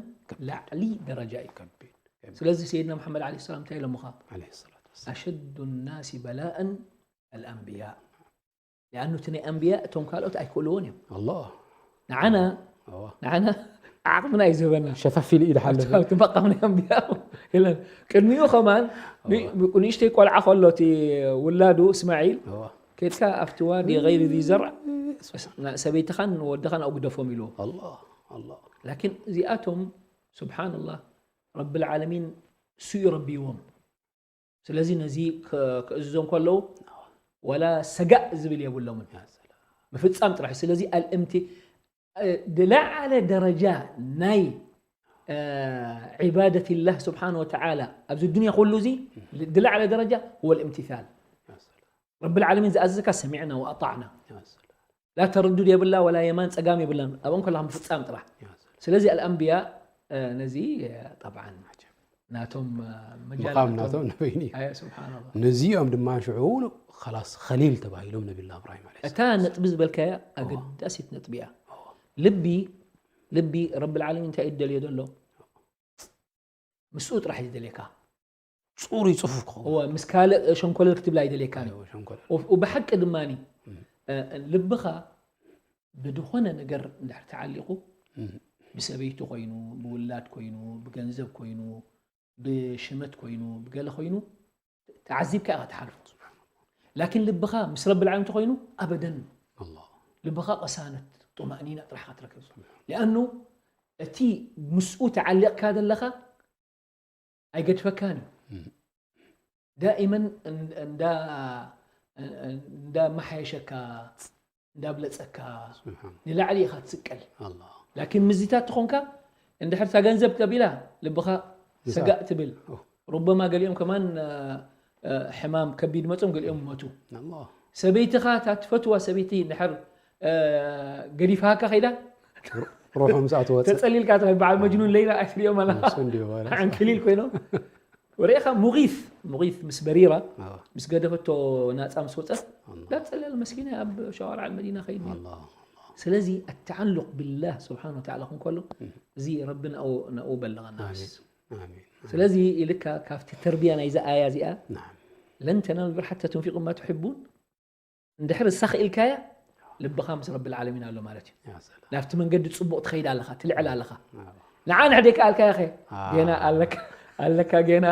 ላዕሊ ደረጃ እዩ። ከቢድ፣ ከቢድ። ስለዚ ሰይድና መሓመድ ዓለይሂ ሰላም እንታይ ኢሎምኻ? ዓለይሂ ሰላቱ ወሰላም። ኣሸዱ ናሲ በላእን ኣልኣንብያ። ሊኣኑ እቲ ናይ ኣንብያ እቶም ካልኦት ኣይክእልዎን እዮም። ኣላህ። ንዓና ኣዋ። ንዓና ዓቕምና እዩ ዝህበና። ሸፈፍ ኢሉ ኢድ ሓለፈ። ኣብቲ መቃም ናይ ኣንብያ የለን። ቅድሚኡ ከማን ን- ንእሽተይ ቆልዓ ከሎ እቲ ውላዱ እስማዒል ኣዋ። ከድካ ኣብቲ ዋዲ ገይሪ ዚ ዘርዕ ሰበይትኻን ወድኻን ኣጉደፎም ኢልዎ። ኣላህ፣ ኣላህ። ላኪን እዚኣቶም ስብሓንላህ ረብል ዓለሚን እሱ እዩ ረቢዎም። ስለዚ ነዚ ክ- ክእዝዞም ከለዉ ወላ ሰጋእ ዝብል የብሎምን። ምፍጻም ጥራሕ። ስለዚ ኣልእምቲ ድለዓለ ደረጃ ናይ ዒባደትላህ ስብሓን ወተዓላ ኣብዚ ዱንያ ኩሉ እዚ ድለዓለ ደረጃ هو الامتثال። ረብል ዓለሚን ዝኣዘዘካ ሰሚዕና ወኣጣዕና። ላ ተረዱድ የብላ ወላ የማን ጸጋም የብላን። ኣብኦም ከለኻ ምፍጻም ጥራሕ። ስለዚ ኣልኣንብያ ነዚ ጠብዓን ናቶም መጃል መቃም ናቶም ናቶም ንበይኑ እዩ። ኣየ ስብሓንላ። ነዚኦም ድማ ሽዑ ኸላስ ኸሊል ተባሂሎም ነቢላ እብራሂም ዓለይሂ እታ ነጥቢ ዝበልካያ ኣገዳሲት ነጥቢ እያ። ልቢ ልቢ ረብል ዓለሚን እንታይ እዩ ደልዮ ዘሎ? ምስኡ ጥራሕ እዩ ደልየካ። ጽሩይ ጽፉፍ ክኸውን። እወ፣ ምስ ካልእ ሸንኮለል ክትብላ ኣይደልየካን እዩ። ሸንኮለል። ወ- ብሓቂ ድማ ልብኻ ብድኾነ ነገር እንድሕር ተዓሊቑ ብሰበይቲ ኮይኑ ብውላድ ኮይኑ ብገንዘብ ኮይኑ ብሽመት ኮይኑ ብገለ ኮይኑ ተዓዚብካ ኢኻ ትሓልፎ። ላኪን ልብኻ ምስ ረብል ዓለሚን እንተኮይኑ ኣበደን ኣላህ። ልብኻ ቀሳነት ጡማእኒና ጥራሕ ክትረክብ። ሊኣኑ እቲ ምስኡ ተዓሊቕካ ዘለኻ ኣይገድፈካን እዩ። ዳኢመን እን- እንዳ እንዳ መሓየሸካ እንዳብለፀካ ስብሓን ንላዕሊ ኢኻ ትስቀል። ኣላህ። ላኪን ምዚታት ትኾንካ እንድሕር እታ ገንዘብ ተቢላ ልብኻ ሰጋእ ትብል። ሩበማ ገሊኦም ከማን ሕማም ከቢድ መጾም ገሊኦም ይሞቱ። ኣላህ። ሰበይትኻ እታ ትፈትዋ ሰበይቲ እንድሕር ገዲፋካ ከይዳ ሩሑ ምስ ኣትወፀ ተጸሊልካ ትኸይድ። በዓል መጅኑን ለይላ ኣይትሪኦም ኣላ። ንሱ እንዲሁ ማለት ዓንክሊል ኮይኖም ወሬኻ ሙጊት ሙጊት ምስ በሪራ ኣዎ። ምስ ገደፈቶ ናጻ ምስ ወጸት ኣላህ። ላብ ጸለል መስኪና ኣብ ሸዋርዓ መዲና ከይድ። ኣላህ። ስለዚ ኣተዓሉቅ ብላህ ስብሓን ወተዓላ ክንከሎ እዚ ረቢ ናኡ ናኡ በለቐና። ኣሚን። ኣሚን። ስለዚ ኢልካ ካብቲ ተርቢያ ናይዛ ኣያ እዚኣ ናዓም። ለን ተናሉ ልብር ሓታ ትንፊቁ ማ ትሕቡን እንድሕር እሳ ክኢልካያ ልብኻ ምስ ረብል ዓለሚን ኣሎ ማለት እዩ። ያ ሰላም። ናብቲ መንገዲ ጽቡቕ ትኸይድ ኣለኻ ትልዕል ኣለኻ። ኣዎ። ንዓ ንሕደይ ከኣልካያ ኸ ኣዎ። ጌና ኣለካ ኣለካ ጌና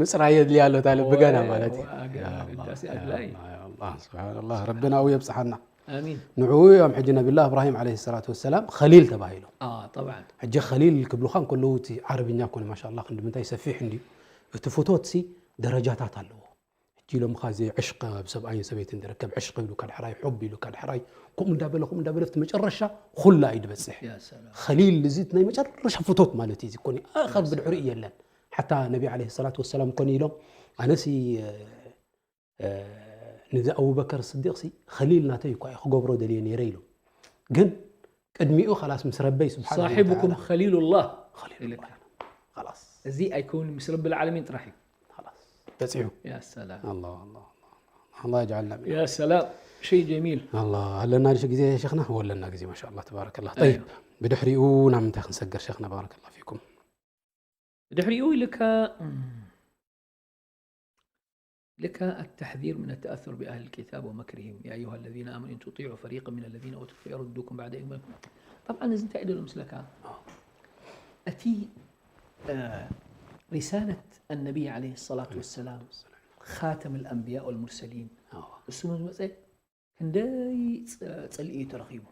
ምፅራይ የድልያ ኣሎ እታ ልቢ ገና ማለት እዩ። ዋ፣ ገና ያ ኣላህ፣ ግዳሴ ያ ኣድላይ። ኣላህ፣ ያ ኣላህ፣ ስብሓን ኣላህ። ረብና ኣብኡ የብፅሓና። ኣሚን። ንዕኡ እዮም ሕጂ ነቢላ እብራሂም ዓለይሂ ሰላቱ ወሰላም ኸሊል ተባሂሎም። አ፣ ጠብዓን። ሕጂ ኸሊል ክብሉኻ እንከለዉ እቲ ዓረብኛ ኮነ ማሻ ኣላህ ክንዲ ምንታይ ሰፊሕ እንድዩ። እቲ ፍቶት ሲ ደረጃታት ኣለዎ። ሕጂ ኢሎምኻ እዚ ዕሽቅ ኣብ ሰብኣይን ሰበይትን ዝርከብ ዕሽቅ ኢሉካ ድሕራይ ሑብ ኢሉካ ድሕራይ ከምኡ እንዳበለ ከምኡ እንዳበለ እቲ መጨረሻ ኩላ እዩ ድበፅሕ። ያ ሰላም። ኸሊል እዚ እቲ ናይ መጨረሻ ፍቶት ማለት እዩ። እዚ ኮኒ ኣኸር ብድሕሪኡ የለን። ሓታ ነቢ ዓለይሂ ሰላቱ ወሰላም ኮኒ ኢሎም ኣነሲ እ፣ ንዚ ኣቡበከር ስዲቕ ሲ ኸሊል ናተይ እኳ እየ ክገብሮ ደልየ ነይረ ኢሎም። ግን ቅድሚኡ ኸላስ ምስ ረበይ ስብሓን ሳሒቡኩም ኸሊሉላህ ኸሊሉላህ ኢልካ። ኸላስ እዚ ኣይከውን ምስ ረብል ዓለሚን ጥራሕ እዩ። ኸላስ በፂሑ። ያ ሰላም። ኣላህ፣ ኣላህ፣ ኣላህ፣ ኣላህ የጅዓልና ሚን። ያ ሰላም። ሸይ ጀሚል። ኣላህ፣ ኣለና ድሽ ግዜ ሸኽና? ወለና ግዜ ማሻ ኣላህ ተባረከላህ። ኣዮ። ጠይብ፣ ብድሕሪኡ ናብ ምንታይ ክንሰገር ሸኽና? ባረከላህ ፊኩም። ድሕሪኡ ኢልካ ኢልካ التحذير من التأثر بأهل الكتاب ومكرهم يا أيها الذين آمنوا إن تطيعوا فريقا من الذين أوتوا الكتاب يردوكم بعد إيمانكم. طبعا እዚ እንታይ ደሎ ምስለካ እቲ እ፣ رسالة النبي عليه الصلاة والسلام خاتم الأنبياء والمرسلين ኣዎ። እሱ ምስ መፀ ክንደይ ፅ- ፅልኢ እዩ ተረኺቡ።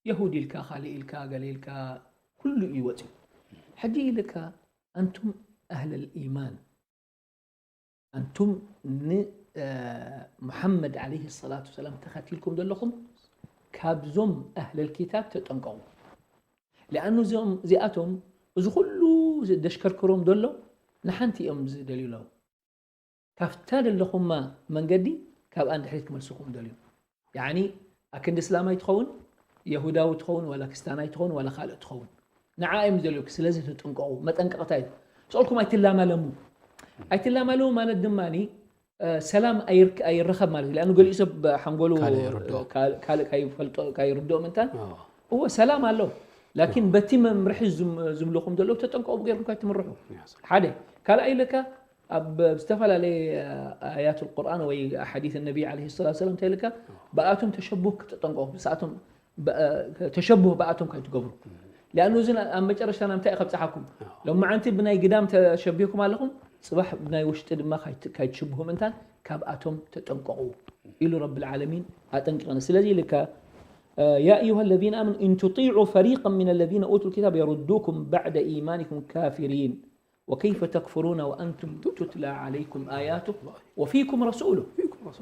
የሁድ ኢልካ ካልእ ኢልካ ገለ ኢልካ ኩሉ እዩ ወፂኡ። ሕጂ ኢልካ ኣንቱም ኣህለል ኢማን ኣንቱም ን እ፣ ሙሓመድ ዓለይሂ ሰላቱ ወሰላም ተኸቲልኩም ዘለኹም ካብዞም ኣህለል ኪታብ ተጠንቀቑ። ሊኣኑ እዚኦም እዚኣቶም እዚ ኩሉ ደሽከርክሮም ዘሎ ንሓንቲ እዮም ዝደልዩ ኣለዉ። ካብታ ዘለኹማ መንገዲ ካብኣ ንድሕሪት ክመልስኹም ደልዩ። ያኒ ኣክንዲ እስላማይ ትኸውን የሁዳዊ ትኸውን ዋላ ክስታናይ ትኸውን ዋላ ካልእ ትኸውን ንዓ እዮም ዝደልዩክ። ስለዚ ተጠንቀቑ። መጠንቀቕታ እዩ። ስቕልኩም ኣይትላማለሙ። ኣይትላማለሙ ማለት ድማ ሰላም ኣይርክ- ኣይረኸብ ማለት እዩ። ለኣኑ ገሊኡ ሰብ ሓንጎሉ ካልእ ይርድኦ። ካል- ካልእ ካይፈልጦ ካይርድኦ ምንታን እዎ ሰላም ኣሎ። ላኪን በቲ መምርሒ ዝም- ዝብልኹም ዘለዉ ተጠንቀቑ ገይርኩም ካይትምርሑ። ሓደ ካልኣይ ኢለካ ኣብ ዝተፈላለየ ኣያት ቁርኣን ወይ ሓዲስ ነቢ ዓለይሂ ሰላቱ ሰላም እንታይ ኢልካ ብኣቶም ተሸቡህ ክትጠንቀቑ ብስኣቶም ተሸቡህ ብኣቶም ከይትገብሩ። ሊኣኑ እዚ ኣብ መጨረሽታ ናብ እንታይ እዩ ከብፅሓኩም? ሎማዓንቲ ብናይ ግዳም ተሸቢህኩም ኣለኹም፣ ፅባሕ ብናይ ውሽጢ ድማ ካይት- ካይትሽብሁ ምእንታን ካብኣቶም ተጠንቀቑ ኢሉ ረብል ዓለሚን ኣጠንቂቐና። ስለዚ ኢልካ يا أيها الذين آمنوا إن تطيعوا فريقا من الذين أوتوا الكتاب يردوكم بعد إيمانكم كافرين وكيف تكفرون وأنتم تتلى عليكم آياته وفيكم رسوله.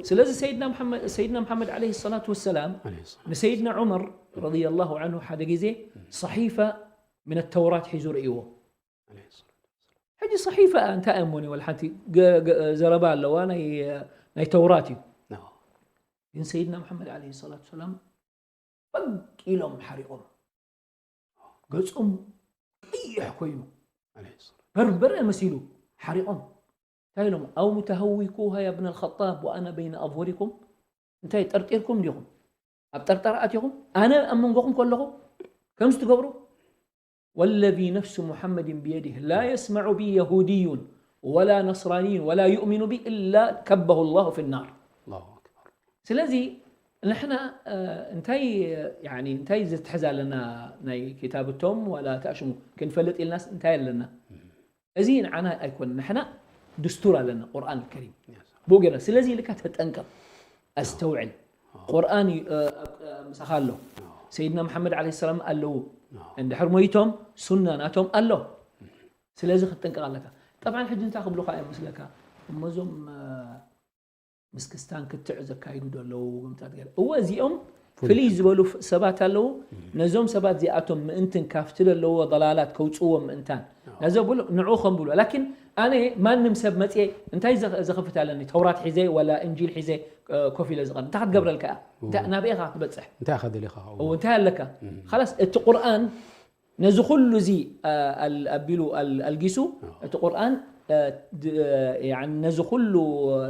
ስለዚ ሰይድና መሓመድ ሰይድና መሓመድ ዓለይሂ ሰላቱ ወሰላም ንሰይድና ዑመር ረዲየላሁ ዐንሁ ሓደ ግዜ ሰሒፋ ምን ተውራት ሒዙ ርእይዎ። ሕጂ ሰሒፋ እንታይ እሞ ወላ ሓንቲ ገ- ገ- ዘረባ ኣለዋ ናይ ናይ ተውራት እዩ። ግን ሰይድና መሓመድ ዓለይሂ ሰላቱ ወሰላም በግ ኢሎም ሓሪቖም። ገጾም ቀይሕ ኮይኑ በርበረ መሲሉ ሓሪቖም። እንታይ ኢሎም? أو متهوكوها يا ابن الخطاب وأنا بين أظهركم؟ እንታይ ጠርጢርኩም ዲኹም? ኣብ ጠርጠራ ኣቲኹም ኣነ ኣብ መንጎኹም ከለኹ ከምዚ ትገብሩ? والذي نفس محمد بيده لا يسمع بي يهودي ولا نصراني ولا يؤمن بي إلا كبه الله في النار. ስለዚ ንሕና እንታይ ያኒ እንታይ ዘትሕዝ ኣለና ናይ ክታብቶም ዋላ ተኣሽሙ ክንፈልጥ ኢልናስ እንታይ ኣለና? እዚ ንዓና ኣይኮነን። ንሕና ድስቱር ኣለና ቁርኣን ከሪም ብኡ ገይርና። ስለዚ ኢልካ ተጠንቀቕ፣ ኣስተውዕል። ቁርኣን እዩ፣ እ፣ ኣብ- ምሳኻ ኣሎ። ሰይድና መሓመድ ዓለይሂ ሰላም ኣለዉ። እንድሕር ሞይቶም ሱና ናቶም ኣሎ። ስለዚ ክትጥንቀቕ ኣለካ። ጠብዓን ሕጂ እንታይ ክብሉኻ እዮም መስለካ? እሞ እዞም እ፣ ምስ ክስታን ክትዕ ዘካይዱ ዘለዉ ግምታት ገለ እወ እዚኦም ፍልይ ዝበሉ ፍ- ሰባት ኣለዉ። ነዞም ሰባት እዚኣቶም ምእንትን ካብቲ ዘለዎ ضላላት ከውፅዎም ምእንታን ነዘ ብሉ ንዑ ከም ብሉ ላኪን ኣነ ማንም ሰብ መፅየ እንታይ ዘ- ዘኽፍት ኣለኒ ተውራት ሒዘ ወላ እንጂል ሒዘ እ፣ ኮፍ ኢለ ዝቐር እንታይ ክትገብረልካ እያ እንታይ ናበይ ኢኻ ክትበፅሕ እንታይ ኢኻ ደሊኻ እዎ እንታይ ኣለካ ኻላስ እቲ ቁርኣን ነዚ ኩሉ እዚ አ- ኣል- ኣቢሉ ኣል- ኣልጊሱ እቲ ቁርኣን አ፣ ድ- አ፣ ያኒ ነዚ ኩሉ አ፣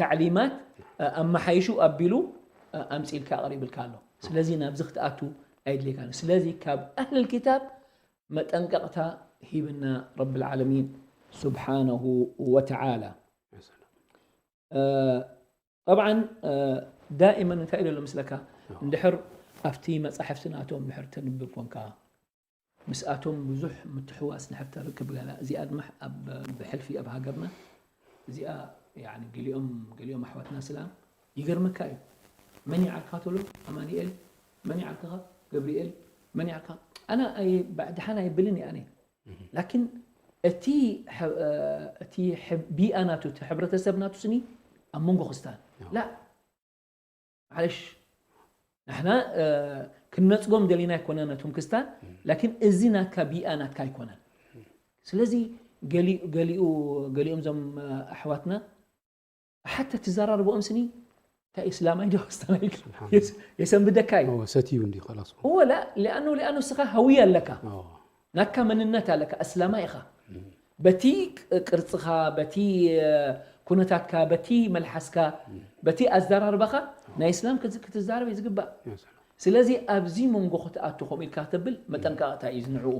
ታዕሊማት አ፣ ኣመሓይሹ ኣቢሉ አ፣ ኣምፂልካ ኣቕሪብልካ ኣሎ። ስለዚ ናብዚ ክትኣቱ ኣይድልየካን። ስለዚ ካብ ኣህልል ኪታብ መጠንቀቕታ ሂብና ረብል ዓለሚን ስብሓነሁ ወተዓላ። አ፣ ጠብዓን እ፣ ዳኢመን እንታይ ኢሉ ኣሎ ምስለካ እንድሕር ኣብቲ መፃሕፍቲ ናቶም እንድሕር ተንብብ ኮንካ ምስኣቶም ብዙሕ ምትሕዋስ ንሕር ተርክብ ገላ እዚኣ ድማ ኣብ ብሕልፊ ኣብ ሃገርና እዚኣ ያኒ ገሊኦም ገሊኦም ኣሕዋትና ስላም ይገርመካ እዩ መን ይዓርካ ተሎ ኣማኒኤል መን ይዓርክኻ ገብርኤል መን ይዓርካ ኣነ ኣይ- ባ- ድሓን ኣይብልን እየ ኣነ ላኪን እቲ ሕ- እ፣ እቲ ሕ- ቢኣ ናቱ እቲ ሕብረተሰብ ናቱ ስኒ ኣብ መንጎ ክስታን ላ ማለሽ ንሕና እ፣ ክንነፅጎም ደሊና ኣይኮነ ነቶም ክስታን ላኪን እዚ ናትካ ቢኣ ናትካ ኣይኮነን ስለዚ ገሊ- ገሊኡ ገሊኦም ዞም እ፣ ኣሕዋትና ሓተ ትዘራርቦኦም ስኒ እንታይ እስላማይ ዶ ክስታናይ የሰንብደካ እዩ ሰትዩ እንዲ ላስ እወ ላ ሊኣኑ ሊኣኑ እስኻ ሃዊ ኣለካ ናካ መንነት ኣለካ እስላማ ኢኻ በቲ ቅርጽኻ በቲ ኩነታትካ በቲ መልሓስካ በቲ ኣዘራርባኻ ናይ እስላም ክትዛረብ እዩ ዝግባእ ስለዚ ኣብዚ መንጎ ክትኣቱ ከምኡ ኢልካ ከተብል መጠንቀቕታ እዩ ንዕኡ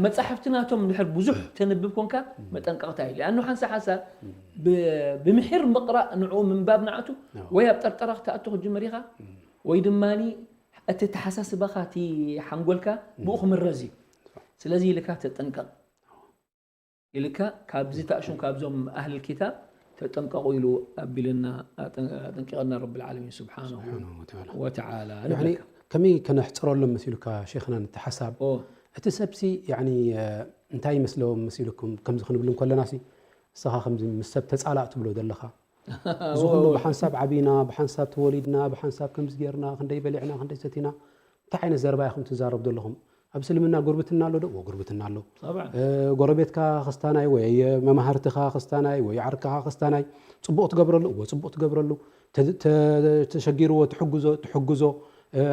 መፃሕፍቲ ናቶም እንድሕር ብዙሕ ተንብብ ኮንካ መጠንቀቕታ እዩ ሊኣኑ ሓንሳ ሓንሳ ብምሒር ምቕራእ ንዕኡ ምንባብ ንዓቱ ወይ ኣብ ጠርጠራ ክትኣቱ ክትጅምር ኢኻ ወይ ድማ እቲ ተሓሳስባኻ እቲ ሓንጎልካ ብኡ ክምረዝ እዩ ስለዚ ኢልካ ተጠንቀቕ ኢልካ ካብዚ ተኣሽም ካብዞም ኣህል ኪታብ ተጠንቀቑ ኢሉ ኣቢልና ኣጠንቂቐና ረብል ዓለሚን ስብሓንሁ ወተዓላ ንብለካ። ከመይ ከነሕፅረሎም መሲሉካ ሼኽና ነቲ ሓሳብ ኦ፣ እቲ ሰብሲ ያኒ እንታይ ይመስለዎም መሲልኩም ከምዚ ክንብል እንከለናሲ ንስኻ ከምዚ ምስ ሰብ ተፃላእ ትብሎ ዘለኻ እዚ ኩሉ ብሓንሳብ ዓቢና ብሓንሳብ ተወሊድና ብሓንሳብ ከምዚ ጌርና ክንደይ በሊዕና ክንደይ ሰቲና እንታይ ዓይነት ዘረባ ኢኹም ትዛረቡ ዘለኹም ኣብ እስልምና ጉርብትና ኣሎ ዶ? እዎ ጉርብትና ኣሎ። ጎረቤትካ ክስታናይ ወይ መማህርትኻ ክስታናይ ወይ ዓርክኻ ክስታናይ ፅቡቕ ትገብረሉ እዎ ፅቡቕ ትገብረሉ። ተሸጊርዎ ትሕግዞ ትሕግዞ።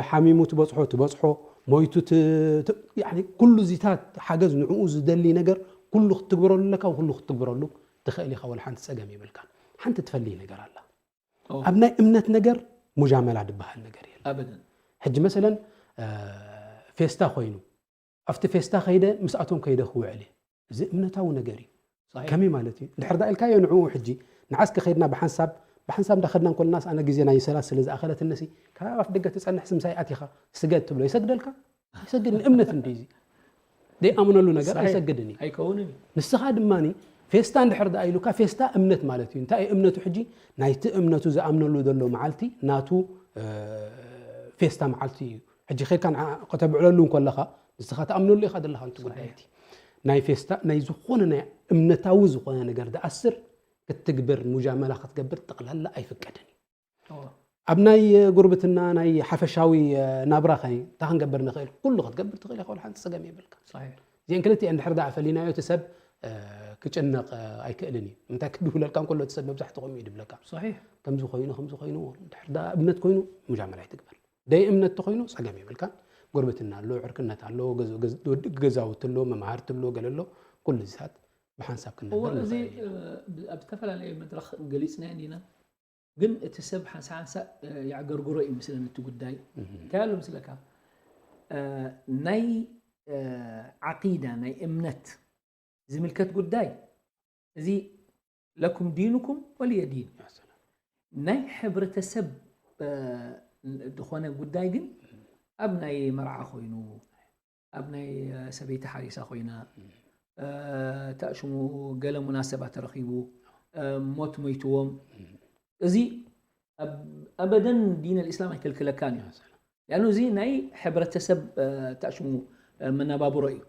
ሓሚሙ ትበፅሖ ትበፅሖ። ሞይቱ ት- ት- ያኒ ኩሉ ዚታት ሓገዝ ንዕኡ ዝደሊ ነገር ኩሉ ክትግብረሉ ኣለካ፣ ኩሉ ክትግብረሉ ትኽእል ኢኻ፣ ወላ ሓንቲ ጸገም የብልካን። ሓንቲ ትፈልይ ነገር ኣላ። ኦ። ኣብ ናይ እምነት ነገር ሙጃመላ ዝበሃል ነገር የለን። ኣበደን። ሕጂ መሰለን እ፣ ፌስታ ኮይኑ ኣብቲ ፌስታ ከይደ ምስኣቶም ከይደ ክውዕል እየ። እዚ እምነታዊ ነገር እዩ። صحيح. ከመይ ማለት እዩ? እንድሕር ዳ ኢልካዮ ንዕኡ ሕጂ ንዓስከ ከይድና ብሓንሳብ ብሓንሳብ እንዳኸድና እንኮለናስ ኣነ ግዜ ናይ ሰላት ስለ ዝኣኸለትንሲ ካብ ኣፍ ደገ ትጸንሕሲ ምሳይ ኣቲኻ ስገድ ትብሎ ይሰግደልካ? ኣይሰግድን። እምነት እንዲ እዚ ዘይኣምነሉ ነገር صحيح. ኣይሰግድን እዩ። ኣይከውንን እዩ። ንስኻ ድማ ፌስታ እንድሕር ደኣ ኢሉካ ፌስታ እምነት ማለት እዩ። እንታይ እዩ እምነቱ? ሕጂ ናይቲ እምነቱ ዝኣምነሉ ዘሎ መዓልቲ ናቱ እ፣ ፌስታ መዓልቲ እዩ። ሕጂ ከድካ ንዓ ከተብዕለሉ እንከለኻ ንስኻ ትኣምነሉ ኢኻ ዘለኻ ነቲ ጉዳይ እቲ ናይ ፌስታ ናይ ዝኾነ ናይ እምነታዊ ዝኾነ ነገር ዝኣስር ክትግብር ሙጃመላ ክትገብር ጠቕላላ ኣይፍቀድን እዩ። ኦ። ኣብ ናይ ጉርብትና ናይ ሓፈሻዊ እ፣ ናብራ ኸ እንታይ ክንገብር ንኽእል? ኩሉ ክትገብር ትኽእል ኢኻ፣ ወላ ሓንቲ ጸገም የብልካ። صحيح. እዚአን ክልቲአን ድሕር ደኣ ፈሊናዮ እቲ ሰብ እ፣ ክጭነቕ እ፣ ኣይክእልን እዩ። እንታይ ክድውለልካ እንከሎ እቲ ሰብ መብዛሕትኡ ከምኡ እዩ ድብለካ። صحيح. ከምዚ ኮይኑ ከምዚ ኮይኑ ድሕር ደኣ እምነት ኮይኑ ሙጃመላ ይትግበር። ደይ እምነት ተኮይኑ ጸገም የብልካን። ጉርብትና ኣሎ፣ ዕርክነት ኣሎ፣ ገዝ- ገዝ- ወዲ- ገዛውቲ ኣሎ፣ መምሃርቲ ኣሎ፣ ገለ ኣሎ። ኩሉ እዚታት ብሓንሳብ እዎ ክንነብር እዚ ንኽእል ኢና። እ፣ ብ- ኣብ ዝተፈላለየ መድረኽ ገሊጽናዮ እንዲና፣ ግን እቲ ሰብ ሓንሳ ሓንሳ እ፣ ያዕገርግሮ እዩ ምስለን እቲ ጉዳይ። እንታይ ኣሎ ምስለካ? እ፣ ናይ እ፣ ዓቂዳ ናይ እምነት ዝምልከት ጉዳይ እዚ ለኩም ዲኑኩም ወልየ ዲን። ናይ ሕብረተሰብ እ፣ ዝኾነ ጉዳይ ግን ኣብ ናይ መርዓ ኮይኑ ኣብ ናይ እ፣ ሰበይቲ ሓሪሳ ኮይና እ፣ ተእሽሙ ገለ ሙናሰባ ተረኺቡ እ፣ ሞት ሞይትዎም እዚ ኣብ- ኣበደን ዲን ኣልእስላም ኣይከልክለካን እዩ። ያኑ እዚ ናይ ሕብረተሰብ እ፣ ተእሽሙ እ፣ መነባብሮ እዩ።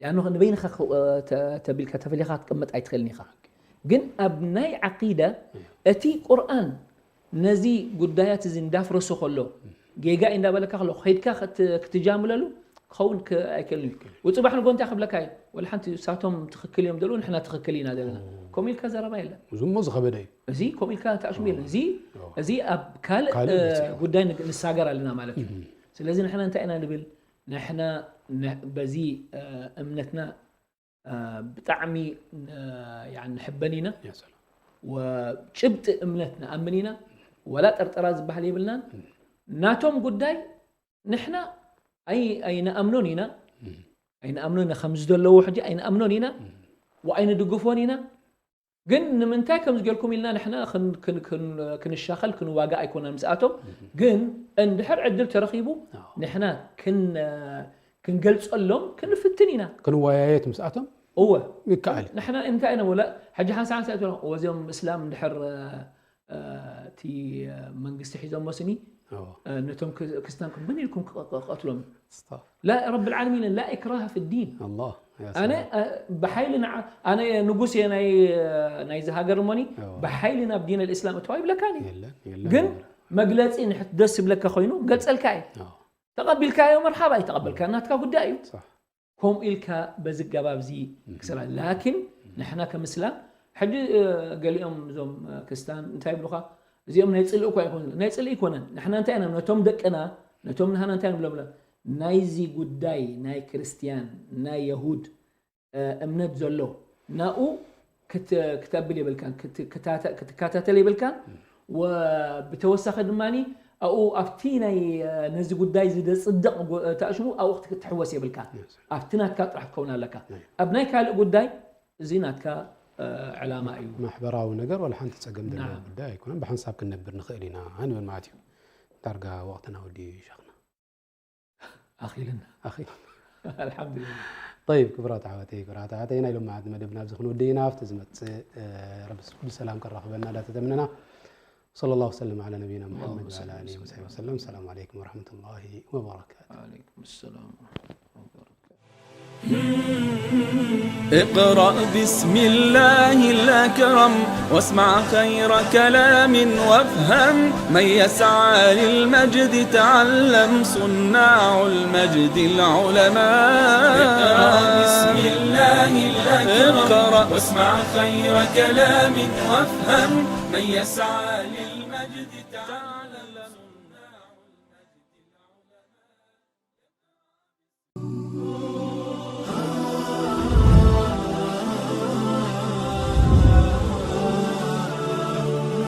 ያኑ ንበይንኻ ክ- እ፣ ተ- ተቢልካ ተፈሊኻ ክትቅመጥ ኣይትኽእልን ኢኻ። ግን ኣብ ናይ ዓቂዳ እቲ ቁርኣን ነዚ ጉዳያት እዚ እንዳፍረሶ ከሎ ጌጋ እዩ እንዳበለካ ከሎ ከይድካ ክት- ክትጃምለሉ ክኸውን ክ- ኣይክእልን እዩ። ውፅባሕ ንጎ እንታይ ክብለካ እዩ? ወላ ሓንቲ ሳቶም ትኽክል እዮም ደሉ ንሕና ትኽክል ኢና ዘለና። ከምኡ ኢልካ ዘረባ የለን። እዚ እሞ ዝኸበደ እዩ። እዚ ከምኡ ኢልካ ተኣሽሙ የለን። እዚ እዚ ኣብ ካልእ ካልእ እ፣ መፅእ። ጉዳይ ንግ- ንሳገር ኣለና ማለት እዩ። ስለዚ ንሕና እንታይ ኢና ንብል? ንሕና ን- በዚ እ፣ እምነትና እ፣ ብጣዕሚ እ፣ ያኒ ንሕበን ኢና። ያ ሰላም። ወጭብጢ እምነት ንኣምን ኢና። ወላ ጥርጠራ ዝበሃል የብልናን። ናቶም ጉዳይ ንሕና ኣይ- ኣይንኣምኖን ኢና። ኣይንኣምኖን ኢና ከም ዝደለዎ ሕጂ ኣይንኣምኖን ኢና። ወኣይንድግፎን ኢና። ግን ንምንታይ ከም ዝጌርኩም ኢልና ንሕና ክን- ክን- ክን- ክንሻኸል ክንዋጋእ ኣይኮናን ምስኣቶም። ግን እንድሕር ዕድል ተረኺቡ ኣዎ። ንሕና ክን- ክንገልጸሎም ክንፍትን ኢና። ክንወያየት ምስኣቶም እወ ይከኣል እዩ። ንሕና እንታይ ኢና ወላ ሕጂ ሓንሳ ሓንሳ እቶም እወዚኦም እስላም እንድሕር እ፣ እቲ እ፣ መንግስቲ ሒዞሞ ስኒ ኣዎ። እ፣ ነቶም ክ- ክርስትያን መን ኢልኩም ክቐ- ክቐትሎም? ስታፍ። ላ ረብ ልዓለሚን ላ ኢክራሃ ፊ ዲን። ኣላህ፣ ያ ኣነ ሰላም። እ፣ ብሓይሊ ንዓ ኣነ ንጉስ እየ ናይ እ፣ ናይዚ ሃገር እሞኒ ኣዎ። ብሓይሊ ናብ ዲን ኣልእስላም እተዋ ይብለካን እዩ። የለን፣ የለን ግን ነበር። መግለጺ ንሕ- ደስ ዝብለካ ኮይኑ ገልጸልካ እየ። ኣዎ። ተቐቢልካዮ መርሓባ ኣይተቐበልካ ናትካ ጉዳይ እዩ። ሳሕ። ከምኡ ኢልካ በዚ ገባብ እዚ ክስራ ላኪን ንሕና ከም እስላም ሕጂ እ፣ ገሊኦም እዞም እ፣ ክስታን እንታይ ይብሉኻ? እዚኦም ናይ ጽልኢ እኳ ይኮኑ ናይ ጽልኢ ይኮነን። ንሕና እንታይ ኢና ነቶም ደቅና ነቶም ንሃና እንታይ ንብሎም? ናይዚ ጉዳይ ናይ ክርስትያን ናይ የሁድ እ፣ እምነት ዘሎ ናኡ ክት- ክተብል የብልካን ክት- ክታተ- ክትከታተል የብልካን። ወብተወሳኺ ድማ ኣብኡ ኣብቲ ናይ እ፣ ነዚ ጉዳይ ዝደጽደቕ ጎ- ተእሽሙ ኣብኡ ክትሕወስ የብልካን። ኣብቲ ናትካ ጥራሕ ክትከውን ኣለካ። ኣብ ናይ ካልእ ጉዳይ እዚ ናትካ እ፣ ዕላማ እዩ። ማሕበራዊ ነገር ዋላ ሓንቲ ጸገም ዘለዎ ናም። ጉዳይ ኣይኮነን። ብሓንሳብ ክንነብር ንኽእል ኢና ንብል ማለት እዩ። ዳርጋ ወቕትና ወዲ ሸኽና ኣኺልና ኣኺ ኣልሓምዱሊላ። طيب ክቡራት ኣሕዋተይ ክቡራት ኣሕዋተይ ናይ ሎማዓንቲ መደብና ኣብዚ ክንወድእ ኢና። ኣብቲ ዝመጽእ እ፣ ረቢ ብሰላም ከራኽበና እንዳተተምነና صلى الله وسلم على نبينا محمد اللهم صل وعلى آله وسلم. وصحبه وسلم. السلام عليكم ورحمة الله وبركاته. وعليكم السلام ورحمة الله وبركاته. اقرأ باسم الله الأكرم واسمع خير كلام وافهم من يسعى للمجد تعلم صناع المجد العلماء. اقرأ باسم الله الأكرم اقرأ. واسمع خير كلام وافهم من يسعى للمجد تعلم